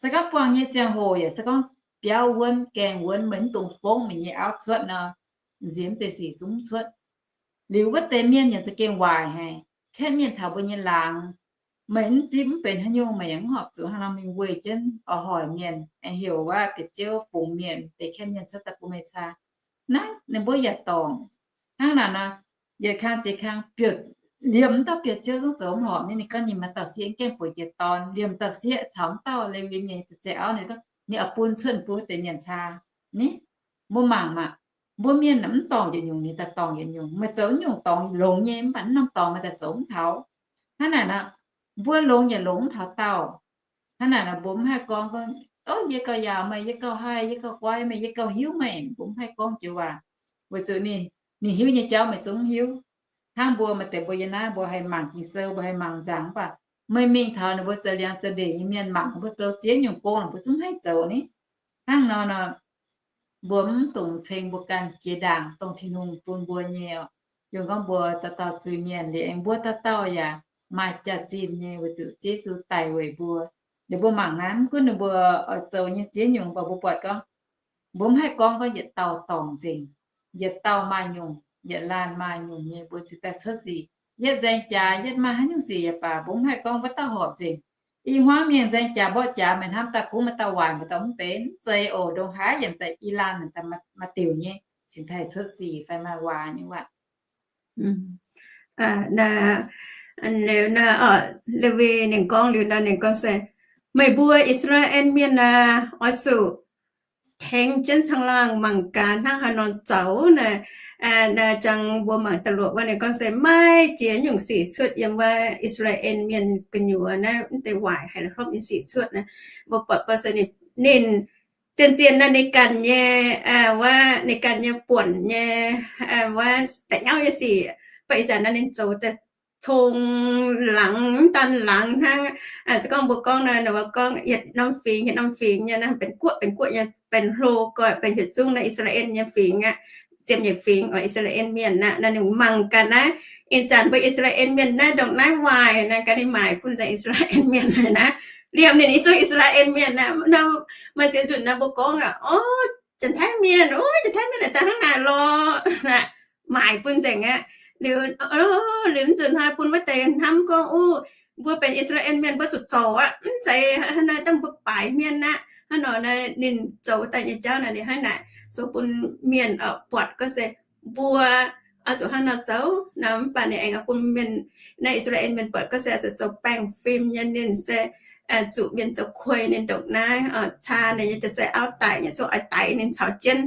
Se gorngv buangh nyei ziangh hoc yaac se gorngv biauv wuonv, gaengh wuonv, meih mv dungx fongv meih nyei auv cuotv nor, nziex mv deix sic zungv mv cuotv. Liuz wuov deix mienh yaac za'gengh waaic haic. Kaeqv mienh taux mbuo nyei laangz, meih mv zipv mv benx haaix nyungc, meih yaac mv horpc zuqc hnangv nor mingh weih jienv oix hoic mienh, aengx heuc wuov bieqc ziouv fungx mienh, deix kaeqv mienh cuotv daaih bun meih caa. Naaiv ninh mbuo yaac dorngc. Hnangv naaic nor, yietc kang ziex kang biouc, liemh mv dauh bieqc ziouv zungv zoux mv horpc nyei. Ninh gorngv ninh maaih dauh sieqv gengh bueix jiex dorn, liemh dauh sieqv caux mv dauh Lewi Mienh za'gengh auv, ninh gorngv ninh oix bun cuotv bun wuov deix mienh caa. Ni, mbuo mangc maah, mbuo mienh mv dorngc yietc nyungc ninh daaih dorngc yietc nyungc. Meih zoux nyungc dorngx longx nyei, mv baac mv norm dorngx meih daaih zoux mv taux. Hnangv naaic nor, mbuo longx yaac longx mv taux dauh. Hnangv naaic nor mbuo mv haih gorngv, gorngv, ov, yie gauh yaauc meih, yie gauh haih, yie gauh guai meih, yie gauh hiuv meih. Mbuo mv haih gorngv joux waac, weic zuqc ninh, ninh hiuv nyei jauv meih zungv mv hiuv. Hnangv mbuo maaih deix mbuo yiem naaiv mbuo haih mangc Ging-Sou, mbuo haih mangc nzangc, mv baac meih mingh taux ninh mbuo zoux liangx zoux ndeic nyei mienh mangc ninh mbuo zoux ziex nyungc gong, mbuo zungv mv haih zoux ni. Hnangv nor nor, mbuo mv dungx ceng mbuo ganh jiex ndaangc dongh Tin-Hungh bun mbuo nyei oc. Yungh gorngv mbuo dauh dauh zuiz-mienh liuz, aengx mbuo dauh dauh yaac maaih jaax-zinh nyei weic zuqc Yesu daic weic mbuo. Liuz mbuo mangc naaiv, mv gunv ninh mbuo oix zoux nyei ziex nyungc, mv baac mbuo buatc gorngv, mbuo mv haih gorngv gorngv yietc dauh dorngc nzengc, yietc dauh maaih nyungc, yietc laanh maaih nyungc nyei, mbuo cingx daaih cuotv sic. Yietv nzaeng jaax, yietv maaih haaix nyungc sic yaac baac, mbuo mv haih gorngv wuov dauh horpc nzengc. I hmuangv mienh nzaeng jaax mborqv jaax, meih hnamv daaih kungx maaih dauh waaic, maaih dauh mv benx, mv zeiz oc. Ndongc haaix yaac daaih i laanh daaih maaih diuc nyei, cingx daaih cuotv sic fai maaih waac nyei waac. Liuz nor, Lewi ninh gorngv liuz nor, ninh gorngv se, meih mbuo I^saa^laa^en Mienh aah, oix zuqc tengx jienv caangh laangh mangc gaax hnangv haaix nor zoux naaic. Jangx mbuo mangc da'luoqc wuov, ninh gorngv se maiv jiex nyungc sic cuotv yiem wuov I^saa^laa^en Mienh gu'nyuoz naaiv, mv deix waaic haic hlopv nyei sic cuotv naaiv. Mbuo buatc gorngv se ninh, ninh zien-zien naaiv ninh ganh nyei, wuov ninh ganh nyei buonc nyei, wuov da'nyauv nyei sic, mv baac ih zanc naaiv ninh zoux daaih cong laangz, mv daan laangz hnangv. Se gorngv mbuo gorngv naaiv, ninh mbuo gorngv yietc norm fingx, yietc norm fingx nyei naaiv, benx guoqv, benx guoqv nyei, benx hlo goiv, benx yietc zungv naaiv I^saa^laa^en nyei fingx aqv, ziepc nyeic fingx oc, I^saa^laa^en Mienh naaiv. Naaiv ninh mangc gaax naaiv, ih zanc mbuo I^saa^laa^en Mienh naaiv ndongc naaiv waaic naaiv, gaax ninh maaic bun nzengc I^saa^laa^en Mienh naaiv. Liemh ninh i zungv I^saa^laa^en Mienh naaiv, maaih ziex nzunc naaiv mbuo gorngv aqv, ov, Janx-Taiv Mienh, ov, Janx-Taiv Mienh naaic daaih hnangv naaic lorqc, naaic maaic bun nzengc aqv. Liuz, liuz nzunc hnoi bun wuov deix hnamv gorngv, ov, mbuo benx I^saa^laa^en Mienh mbuo zuqc zoux aqv, mv zeiz hnangv naaiv dangh mbuo baaix hmien aqv. Hnangv nor naaiv ninh zoux daaih nyei jauv naaic, ninh hnangv naaic zoux bun mienh buatc gorngv se mbuo oix zuqc hnangv nor zoux nor, mv baac ninh aengx bun mienh, naaiv I^saa^laa^en Mienh buatc gorngv se oix zuqc zoux baengh fim nyei, ninh se zuqc mienh zoux kuei ninh ndongc naaiv, caa ninh nyei jaav-zei auv daic nyei, zoux oix daix ninh caux jienv.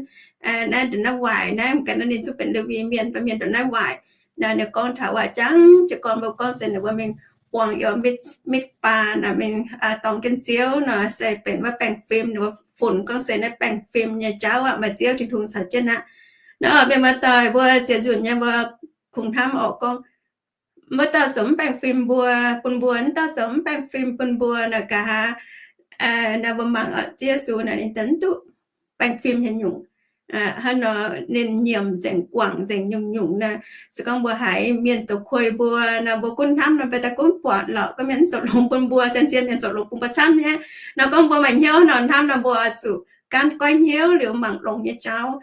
Naaiv ndongc naaiv waaic naaiv, mv ganh naaiv ninh zungv benx Lewi Mienh, mv baac mienh ndongc naaiv waaic. Naaiv ninh gorngv taux waac jangv, jiez gorn mbuo gorngv se ninh mbuo mingh buangh youc Mitv, Mitv^baa naaic mingh dorngx jienv Ziouv nor, se benx wuov baengh fim, funx gorngv se naaiv baengh fim nyei jauv aqv, maaih Ziouv Tin-Hungh caux jienv aqv. Naaiv mienh muoz-doic mbuo ziex nzunc nyei mbuo kungx hnamv orqc gorngv, wuov dauh zoux mv baengh fim mbuo, bun mbuo, wuov dauh zoux mv baengh fim bun mbuo naaic gaax, naaiv mbuo mangc orqc, Ziouv Yesu naaic ninh daaih mv duqv baengh fim haaix nyungc. Hnangv nor ninh nyiemc nzengc, guangc nzengc nyungc-nyungc naaic. Se gorngv mbuo haiz mienh zoux kuei mbuo nor, mbuo gunv hnamv nor, mbuo daaih gunv buatc lorqc, gorngv mienh mv zoux longx bun mbuo, zien-zien mienh zoux longx bun mbuo camv nyei. Nor gorngv mbuo maaih hnyouv nor hnamv nor, mbuo oix zuqc gaanv goiv hnyouv liuz mangc longx nyei jauv,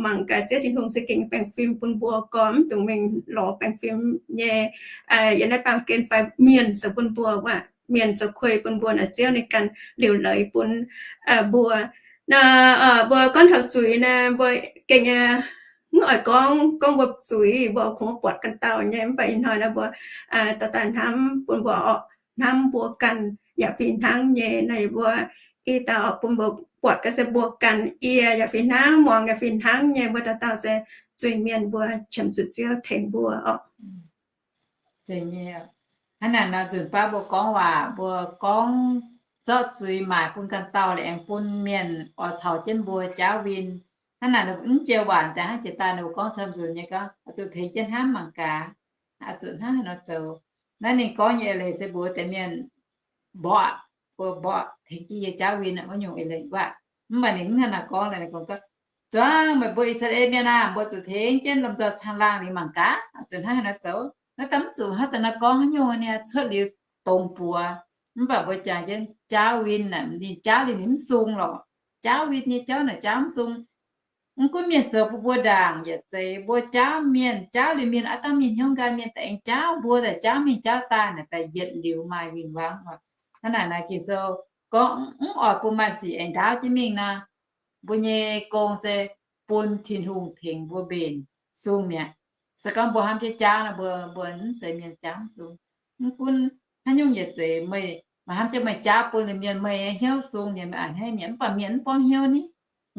mangc gaax Ziouv Tin-Hungh se gengh baengh fim bun mbuo gorx, mv dungx mingh lorz baengh fim nyei yiem naaiv baamh gen fai mienh zoux bun mbuo, mienh zoux kuei bun mbuo naaic, Ziouv ninh ganh liuc leiz bun mbuo. Nor mbuo gorngv taux zuiz naaic, mbuo gengh mv oix gorngv, gorngv mbuo zuiz mbuo kungx buatc ganh dauh nyei. Mv baac ih hnoi naaic mbuo dorh daaih hnamv bun mbuo orqc, hnamv mbuo ganh yaac fih hnangv nyei. Naaic mbuo i dauh orqc bun mbuo buatc gaax se mbuo ganh yie yaac fih hnangv, muangx yaac fih hnangv nyei. Mbuo dauh dauh se zuiz-mienh, mbuo qiemx zuqc Ziouv tengx mbuo orqc. Hnangv naaic nor nzunc baav mbuo gorngv waac, mbuo gorngv zorqv zuiz maaic bun ganh dauh, aengx bun mienh oix caux jienv mbuo jaauv win. Hnangv naaic mv joux waac daaih hnangv jiex daaih ninh mbuo gorngv camv nzunc nyei gorngv, oix zuqc tengx jienv hnamv mangc gaax, oix zuqc hnangv haaix nor zoux. Naaiv ninh gorngv nyei eix leiz se mbuox deix mienh mborqv, mbuo mborqv tengx jienv yie jaauv win wuov nyungc eix leiz waac. Mv baac ninh mv hnangv naaic gorngv, ninh gorngv, zuangx meih mbuo I^saa^laa^en Mienh aah! Mbuo zuqc tengx jienv lomh nzoih caangh laangh liuz mangc gaax, zuqc hnangv haaix nor zoux. Naaiv daaih mv zuqc hnangv daaih nor gorngv haaix nyungc niaa, cuotv liuz dongz buoz. Mv baac mbuo jangx jienv jaauv win naaic, ninh jaauv liuz ninh mv sung lorqc. Jaauv win nyei jauv naaic jaauv mv sung. Mv gunv mienh zoux bun mbuo ndaangc yaac zeiz, mbuo jaauv mienh, jaauv liuz mienh aav dangh mingh hnyouv nqaai, mienh daaih aengx jaauv mbuo, daaih jaauv mingh jaauv daaih naaic, daaih yietc liuz maaih win-wangv oc. Hnangv naaic naaic Ging-Sou gorngv mv oix bun maaih sic aengx ndaauv jienv mingh nor, mbuo nyei gong se bun Tin-Hungh tengx mbuo mbenc sung mi'aqv. Se gorngv mbuo hnamv jienv jaauv nor, mbuo, mbuo mv seix mienh jaauv mv sung. Mv gunv haaix nyungc yietc zeiz meih, meih hnamv jienv meih jaauv bun liuz mienh, meih nyei hnyouv sung, mienh meih a'hneiv mienh, mv baac mienh mv buangv hnyouv ni.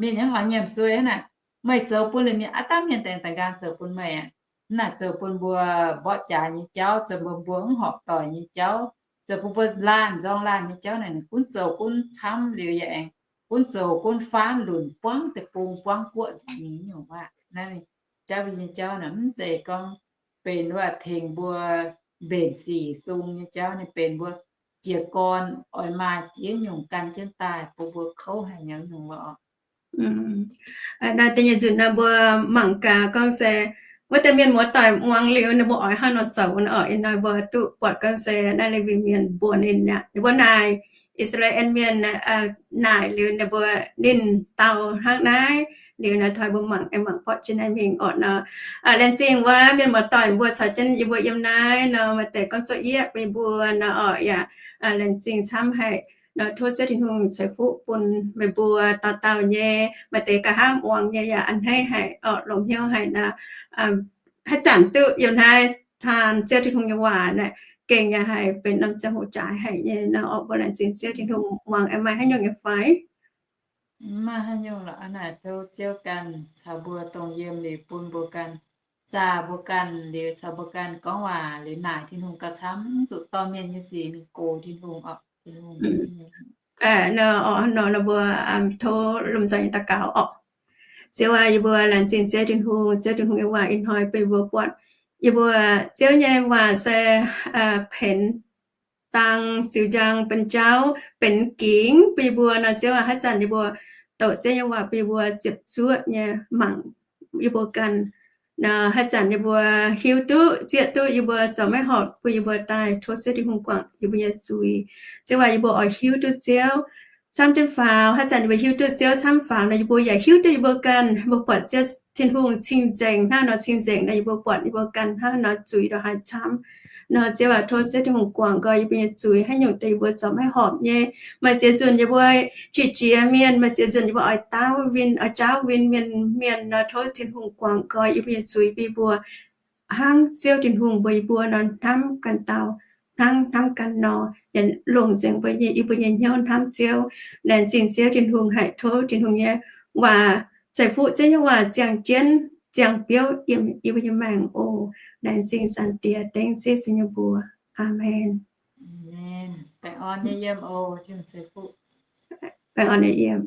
Mienh hnangv oix nyiemc suei hnangv naaic. Meih zoux bun liuz mienh, aav dangh mienh dengx da'nqaang zoux bun meih aqv. Hnangv naaic zoux bun mbuo mborqv jaax nyei jauv, zoux bun mbuo mv horpc doic nyei jauv, zoux bun mbuo laanh nzorng laanh nyei jauv naaic, gunv zoux gunv camv liuz yaac aengx gunv zoux gunv faanv lunc buangv deic-bung buangv guoqv nzengc nyei nyungc waac. Naaiv jauv win nyei jauv naaic mv zeiz gorngv benx waac tengx mbuo mbenc sic sung nyei jauv, ninh benx mbuo jiez gorn oix maaih ziex nyungc gan jienv daaih bun mbuo kouv haic nyei nyungc waac oc. Naaiv deix nyei nzunc naaiv mbuo mangc gaax gorngv se wuov deix mienh muoz-doic muangx liuz ninh mbuo oix hnangv nor zoux nor orqc. Ih hnoi mbuo duqv buatc gorngv se naaiv Lewi Mienh mbuox ninh aqv, ninh mbuo naaic, I^saa^laa^en Mienh naaic liuz ninh mbuo, ninh dau hnangv naaiv. Liuz naaiv taux mbuo mangc, mangc borqv jienv naaiv mingh orqc nor. Laengz zingh wuov mienh muoz-doic mbuo caux jienv yie mbuo yiem naaiv nor, maaih deix gorngv zuqc yieqv meih mbuo nor orqc, yaac laengz zingh camv haic nor. Tov Ziouv Tin-Hungh ceix fuqv bun meih mbuo dauh dauh nyei. Maaih deix nqa'haav muangx nyei yaac a'hneiv haic orqc, longx hnyouv haic nor. Haaix zanc duqv yiem naaiv taan Ziouv Tin-Hungh nyei waac naaic, gengh yaac haih benx norm ziangh hoc jaaix haic nyei nor orqc. Mbuo laengz zingh Ziouv Tin-Hungh. Muangx aengx maaih haaix nyungc nyei fai? Mv maaih haaix nyungc lorqc. Hnangv naaic tov Ziouv ganh caux mbuo dongh yiem liuz bun mbuo ganh, zaah mbuo ganh liuz caux mbuo ganh gorngv waac liuz naaic Tin-Hungh gauh camv, mv zuqc dorh mienh nyei sic mingh gox Tin-Hungh orqc. Nor, nor mbuo tov lomh nzoih nyei daux gaux orqc. Ziouv aac, yie mbuo laengz zingh Ziouv Tin-Hungh. Ziouv Tin-Hungh nyei waac ih hnoi bun yie mbuo buatc, yie mbuo Ziouv nyei waac se benx dang ziux njang, benx jauv, benx gingx bun yie mbuo nor. Ziouv aac, haaix zanc yie mbuo doqc Ziouv nyei waac bun yie mbuo ziepc zuoqv nyei mangc yie mbuo ganh nor, haaix zanc yie mbuo hiuv duqv, zieqv duqv yie mbuo zoux maiv horpc bun yie mbuo daaih, tov Ziouv Tin-Hungh guangc yie mbuo nyei zuiz. Ziouv aac, yie mbuo oix hiuv duqv Ziouv camv jienv faaux. Haaix zanc yie mbuo hiuv duqv Ziouv camv faaux nor, yie mbuo yaac hiuv duqv yie mbuo ganh, mbuo buatc Ziouv Tin-Hungh cing-nzengc hnangv nor cing-nzengc nor, yie mbuo buatc yie mbuo ganh hnangv nor zuiz ndongc haaix camv nor. Ziouv aac, tov Ziouv Tin-Hungh guangc nqoi yie mbuo nyei zuiz. Haaix nyungc deix yie mbuo zoux maiv horpc nyei, maaih ziex nzunc yie mbuo qiex jiez mienh, maaih ziex nzunc yie mbuo oix daauv win, oix jaauv win mienh, mienh nor, tov Tin-Hungh guangc nqoi yie mbuo nyei zuiz bun yie mbuo hnangv Ziouv Tin-Hungh mbuox yie mbuo nor, hnamv ganh dauh hnangv hnamv ganh nor, yaac longc nzengc mbuo nyei, yie mbuo nyei hnyouv hnamv Ziouv. Laengz zingh Ziouv Tin-Hungh haic. Tov Tin-Hungh nyei waac ceix fuqv, Ziouv nyei waac ziangh jienv ziangh biouv yiem yie mbuo nyei maengc oc. Laengz zingh Zaangc Diex, dengv Ziouv Yesu nyei mbuox. Aamen. Baengh orn nyei yiem oc, Tin-Hungh ceix fuqv. Baengh orn nyei yiem.